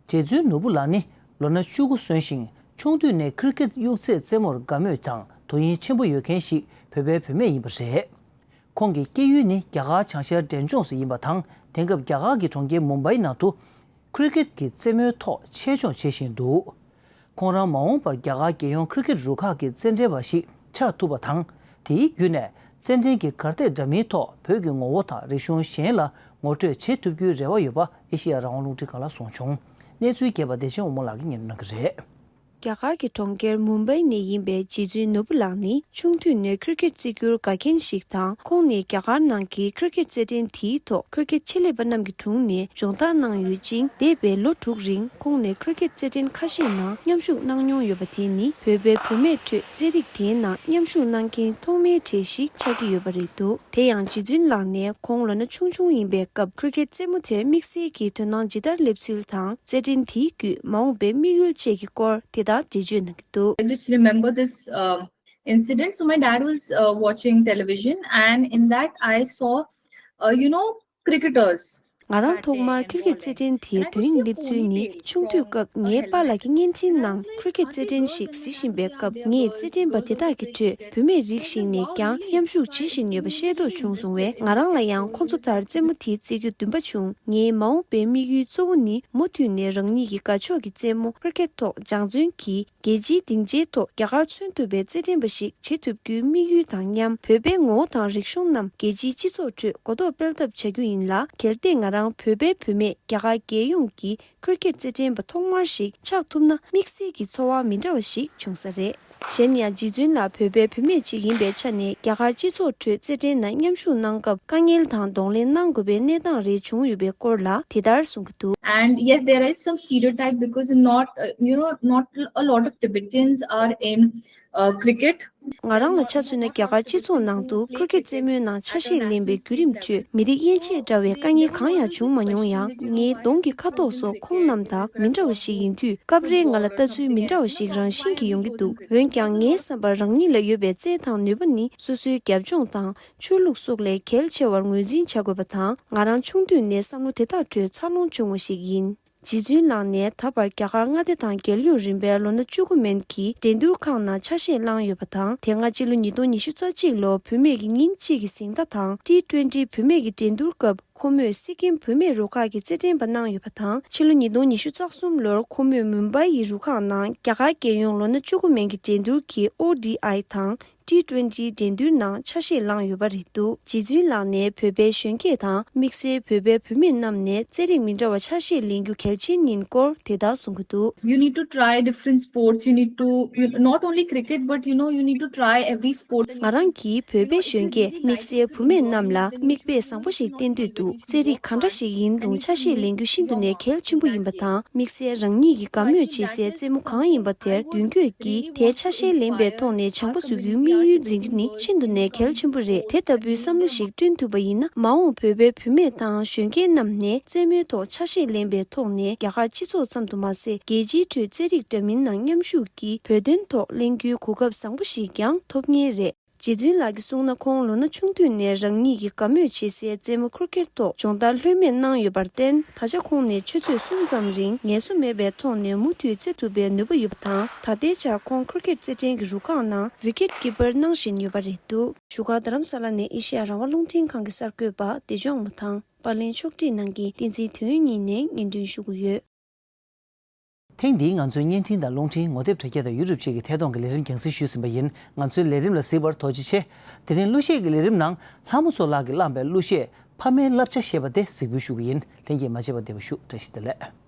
རྗེ་བཙུན་ནོར་བུ་ལགས་ནི་ལོ་ན་བཅུ་དགུ་སོན་ཞིང་ཆུང་དུས་ནས་ཁི་རི་ཀེད་གཡུག་རྩེད་རྩེད་མོར་དགའ་མོས་དང་དོ་དབྱིངས་ཆེན་པོ་ཡོད་མཁན་ཞིག་བོད་པའི་བུད་མེད་ཡིན་པ་རེད། ཁོང་གི་སྐྱེས་ཡུལ་ནི་རྒྱ་གར་བྱང་ཤར་འབྲས་ལྗོངས་སུ་ཡིན་པ་དང་དེང་སྐབས་རྒྱ་གར་གྱི་གྲོང་ཁྱེར་མུམ་བྷའི་ནང་དུ་ཁི་རི་ཀེད་ཀྱི་རྩེད་མོའི་ཐོག་ཆེད་སྦྱོང་བྱེད་བཞིན་འདུག་ཁོང་རང་མ་འོངས་པར་རྒྱ་གར་རྒྱལ་ཡོངས་ཁི་རི་ཀེད་རུ་ཁག་གི་རྩེད་འགྲན་པ་ཞིག་ཆགས་ཐུབ་པ་དང་། དེའི་བརྒྱུད་ནས་རྩེད་འགྲན་གྱི་གར་སྟེགས་འདྲ་མིན་ཐོག་བོད་ཀྱི་ངོ་བོ་དང་རིག་གཞུང་གཞན་ལ་ངོ་སྤྲོད་བྱེད་ཐུབ་རྒྱུའི་རེ་བ་ཡོད་པ་ཨེ་ཤེ་ཡ་རང་དབང་རླུང་འཕྲིན་ཁང་ལ་གསུངས་བྱུང་། གནས་ཚུལ་རྒྱས་པ་བདེ་ཆེན་དབང་མོ་ལགས་ཀྱིས་སྙན་སྒྲོན་གནང་གི་རེད། རྒྱ་གར་གྱི་གྲོང་ཁྱེར་མུམ་བྷའི་ནས་ཡིན་པའི་རྗེ་བཙུན་ནོར་བུ་ལགས་ནི་ཆུང་དུས་ནས་ཁིར་ཀེད་རྩེད་རྒྱུར་དགའ་མཁན་ཞིག་དང་། ཁོང་ནི་རྒྱ་གར་ནང་གི་ཁིར་ཀེད་རྩེད་འགྲན་དེའི་ཐོག་ཁིར་ཀེད་ཆེད་ལས་པ་རྣམས་ཀྱི་དྲུང་ནས་སྦྱོང་བརྡར་གནང་ཡོད་ཅིང་། འདས་པའི་ལོ་དྲུག་རིང་ཁོང་ནས་ཁིར་ཀེད་རྩེད་འགྲན་ཁ་ཤས་ནང་མཉམ་ཞུགས་གནང་མྱོང་ཡོད་པ་དེ་ནི་བོད་པའི་བུད་མེད་ཁྲོད་རྩེད་རིགས་དེའི་ནང་མཉམ་ཞུགས་གནང་མཁན་ཐོག་མའི་གྲས་ཤིག་ཆགས་ཀྱི་ཡོད་པ་རེད་འདུག་དེ་ཡང་རྗེ་བཙུན་ལགས་ནས་ཁོང་ལོ་ན་ཆུང་ཆུང་ཡིན་པའི་སྐབས་ཁིར་ཀེད་རྩེད་མོ་དེར་དམིགས་བསལ་གྱི་དོ་སྣང་ཇི་ལྟར་སླེབས་ཚུལ་དང་། རྩེད་འགྲན་དེའི་བརྒྱུད་མ་འོངས་པའི་དམིགས་ཡུལ་བཅས་ཀྱི་སྐོར་དེ་ལྟར་འགྲེལ་བརྗོད་གནང་གི་འདུག I just remember this uh, incident. So my dad was uh, watching television, and in that I saw, uh, you know, cricketers. ང་རང་ཐོག་མར་ཁིར་ཀེད་རྩེད་འགྲན་དེའི་དོན་སླེབས་ཚུལ་ནི། ཆུང་དུས་སྐབས་ངའི་པཱ་ལགས་ཀྱི་བརྙན་འཕྲིན་ནང་ཁིར་ཀེད་རྩེད་འགྲན་ཞིག་གཟིགས་བཞིན་པའི་སྐབས། ངས་རྩེད་འགྲན་པ་དེ་དག་གི་ཁྲོད་བུད་མེད་རིགས་ཤིག་ནས་ཀྱང་མཉམ་ཞུགས་བྱེད་བཞིན་ཡོད་པ་ཤེས་རྟོགས་བྱུང་སོང་བས། ང་རང་ལ་ཡང་ཁོང་ཚོ་ལྟར་རྩེད་མོ་དེ་རྩེད་རྒྱུ་འདུན་པ་བྱུང་། ངའི་མ་འོངས་པའི་དམིགས་ཡུལ་གཙོ་བོ་ནི་མུ་མཐུད་ནས་རང་ཉིད་ཀྱི་དགའ་ཕྱོགས་ཀྱི་རྩེད་མོ་ཁིར་ཀེད་ཐོག་སྦྱང་བརྩོན་གྱིས། རྒྱལ་སྤྱིའི་སྡིངས་ཆའི་ཐོག་རྒྱ་གར་མཚོན་ཐུབ་པའི་རྩེད་འགྲན་པ་ཞིག་བྱེད་ཐུབ་རྒྱུའི་དམིགས་ཡུལ་དང་མཉམ། བོད་པའི་ངོ་བོ་དང་རིག་གཞུང་རྣམས་རྒྱལ་སྤྱིའི་སྤྱི་ཚོགས་ཁྲོད་གོ་རྟོགས་སྤེལ་ཐབས་བྱ་རྒྱུ་ཡིན་ལ། གལ་ཏེ་ང་རང་བོད་པའི་བུད་མེད་རྒྱ་གར་རྒྱལ་ཡོངས་ཀྱི་ཁིར་ཀེད་རྩེད་འགྲན་པ་ཐོག་མར་ཞིག་ཆགས་ཐུབ་ན། དམིགས་བསལ་གྱི་ཚོར་བ་མི་འདྲ་བ་ཞིག་བྱུང་ས་རེད། གཞན་ཡང་རྗེ་བཙུན་ལགས་བོད་པའི་བུད་མེད་ཅིག་ཡིན་པའི་ཆ་ནས། རྒྱ་གར་སྤྱི་ཚོགས་ཁྲོད་རྩེད་འགྲན་ནང་མཉམ་ཞུགས་གནང་སྐབས་དཀའ་ངལ་དང་གདོང་ལེན་གནང་དགོས་པའི་གནས་སྟངས་རེ་བྱུང་ཡོད་པའི་སྐོར་ལ་དེ་ལྟར་གསུང་གི་འདུག And yes, there is some stereotype because not, uh, you know, not a lot of Tibetans are in uh, cricket. ང་རང་ལ་ཆ་མཚོན་ན། རྒྱ་གར་སྤྱི་ཚོགས་ནང་དུ་ཁིར་ཀེད་རྩེད་མོའི་ནང་ཆ་ཤས་ལེན་པའི་བརྒྱུད་རིམ་ཁྲོད་མི་རིགས་དབྱེ་འབྱེད་འདྲ་བའི་དཀའ་ངལ་གང་ཡང་བྱུང་མ་མྱོང་ཡང་། ངའི་གདོང་གི་ཁ་དོག་སོགས་ཁོང་རྣམས་དང་མི་འདྲ་བ་ཞིག་ཡིན་དུས། སྐབས་རེ་ང་ལ་ལྟ་ཚུལ་མི་འདྲ་བ་ཞིག་རང་བཞིན་གྱིས་ཡོང་གི་འདུག་འོན་ཀྱང་ངའི་བསམ་པར་རང་ཉིད་ལ་ཡོད་པའི་རྩལ་དང་ནུས་པ་ནི་སོ་སོའི་རྒྱབ་ལྗོངས་དང་ཆོས་ལུགས་སོགས་ལས་གལ་ཆེ་བར་ངོས་འཛིན་བྱ་དགོས་པ་དང་། ང་རང་ཆུང་དུས་ནས་བསམ་བློ་དེ་དག་ཁྲོད་འཚར་ལོངས་བྱུང་བ་ཞིག་ཡིན། རྗེ་བཙུན་ལགས་ནས་ད་བར་རྒྱ་གར་མངའ་སྡེ་དང་རྒྱལ་ཡོངས་རིམ་པའི་ལོ་ན་བཅུ་དགུ་མན་གྱི་འགྲན་བསྡུར་ཁག་ནང་ཆ་ཤས་བླངས་ཡོད་པ་དང་། དེ་སྔ་སྤྱི་ལོ་ཉིས་སྟོང་ཉི་ཤུ་རྩ་གཅིག་ལོར་བུད་མེད་ཀྱི་ཉིན་གཅིག་གི་གཟེངས་རྟགས་དང་། ཊི་ཊུ་ཝེན་ཊི་བུད་མེད་ཀྱི་འགྲན་བསྡུར་སྐབས་ཁོ་མོས་སི་ཀིམ་བུད་མེད་རུ་ཁག་གི་རྩེད་འགྲན་པ་གནང་ཡོད་པ་དང་། ཕྱི་ལོ་ཉིས་སྟོང་ཉི་ཤུ་རྩ་གསུམ་ལོར་ཁོ་མོས་མུམ་བྷའི་ཡི་རུ་ཁག་ནང་རྒྱ་གར་རྒྱལ་ཡོངས་ལོ་ན་བཅུ་དགུ་མན་གྱི་འགྲན་བསྡུར་གྱི་ཨོ་ཌི་ཨའི་དང་། ཊི་ཊུ་ཝེན་ཊི་འགྲན་བསྡུར་ནང་ཆ་ཤས་བླངས་ཡོད་པ་རེད་འདུག་རྗེ་བཙུན་ལགས་ནས་བོད་པའི་གཞོན་སྐྱེས་དང་། དམིགས་བསལ་བོད་པའི་བུད་མེད་རྣམས་ནས་རྩེད་རིགས་མི་འདྲ་བ་ཆ་ཤས་ལེན་རྒྱུ་གལ་ཆེན་ཡིན་སྐོར་དེ་ལྟར་གསུང་གི་འདུག You need to try different sports. You need to, you, not only cricket, but you know, you need to try every sport. ང་རང་གིས་བོད་པའི་གཞོན་སྐྱེས་དམིགས་བསལ་བུད་མེད་རྣམས་ལ་མིག་དཔེ་བཟང་པོ་ཞིག་བསྟན་འདོད་འདུག་རྩེད་རིགས་གང་འདྲ་ཞིག་ཡིན་རུང་ཆ་ཤས་ལེན་རྒྱུ་ཤིན་ཏུ་ནས་གལ་ཆེན་པོ་ཡིན་པ་དང་། དམིགས་བསལ་རང་ཉིད་ཀྱིས་དགའ་མོས་བྱེད་སའི་རྩེད་མོ་གང་ཡིན་པ་དེར་མདུན་སྐྱོད་ཀྱིས་དེའི་ཆ་ཤས་ལེན་པའི་ཐོག་ནས་བྱང་པོ་བཟོ་རྒྱུའི་དམིགས་ཡུལ་འཛིན་རྒྱུ་ནི་ཤིན་ཏུ་ནས་གལ་ཆེན་པོ་རེད། དེ་ལྟ་བུའི་བསམ་བློ་ཞིག་བསྐྲུན་ཐུབ་པ་ཡིན་ན། མ་འོངས་བོད་པའི་བུད་མེད་དང་གཞོན་སྐྱེས་རྣམས་ནས་རྩེད་མོའི་ཐོག་ཆ་ཤས་ལེན་པའི་ཐོག་ནས་རྒྱ་གར་སྤྱི་ཚོགས་ཙམ་དུ་མ་ཟད། རྒྱལ་སྤྱིའི་ཁྲོད་རྩེད་རིགས་འདྲ་མིན་ནང་མཉམ་ཞུགས་ཀྱིས་བོད་དོན་ཐོག་གླེང་རྒྱུའི་གོ་སྐབས་བཟང་པོ་ཞིག་ཀྱང་ཐོབ་ངེས་རེད། རྗེ་བཙུན་ལགས་ཀྱིས་གསུངས་ན། ཁོང་ལོ་ན་ཆུང་དུས་ནས་རང་ཉིད་ཀྱི་དགའ་མོས་བྱེད་སའི་རྩེད་མོ་ཁིར་ཀེད་ཐོག་སྦྱོང་བརྡར་ལྷོད་མེད་གནང་ཡོད་པར་བརྟེན། ད་ཆ་ཁོང་ནས་ཆུ་ཚོད་གསུམ་ཙམ་རིང་ངལ་གསོ་མེད་པའི་ཐོག་ནས་མུ་མཐུད་རྩེད་ཐུབ་པའི་ནུས་པ་ཡོད་པ་དང་། ད་ལྟའི་ཆར་ཁོང་ཁིར་ཀེད་རྩེད་འགྲན་གྱི་རུ་ཁག་ནང་ཝི་ཀེད་ཀི་པར་གནང་བཞིན་ཡོད་པ་རེད་འདུག་བཞུགས་སྒར་རྡ་རམ་ས་ལ་ནས་ཨེ་ཤེ་ཡ་རང་དབང་རླུང་འཕྲིན་ཁང་གི་གསར་འགོད་པ་བདེ་སྐྱོང་མུ་ཐང་། པར་ལེན་ཕྱོགས་སྒྲིག་གནང་མཁན་བསྟན་འཛིན་དོན་གཉིས་ནས་སྙན་སྒྲོན་ཞུ་གི་ཡོད། ཐེངས་འདིའི་ང་ཚོའི་བརྙན་འཕྲིན་དང་རླུང་འཕྲིན་ངོ་དེབ་དྲ་རྒྱ་དང་ཡུ་ཊུབ་བཅས་ཀྱི་ཐད་གཏོང་གི་ལས་རིམ་རྒྱང་སྲིང་ཞུས་ཟིན་པ་ཡིན། ང་ཚོའི་ལས་རིམ་ལ་གཟིགས་པར་ཐུགས་རྗེ་ཆེ། དེ་རིང་གླུ་གཞས་ཀྱི་ལས་རིམ་ནང་ལྷ་མོ་མཚོ་ལགས་ཀྱིས་བླངས་པའི་གླུ་གཞས་ཕ་མའི་བསླབ་བྱ་ཞེས་པ་དེ་གཟིགས་འབུལ་ཞུ་གི་ཡིན། ལྷན་རྒྱས་མ་བརྗེད་པར་བསྡད་པ་ཞུ། བཀྲ་ཤིས་བདེ་ལེགས།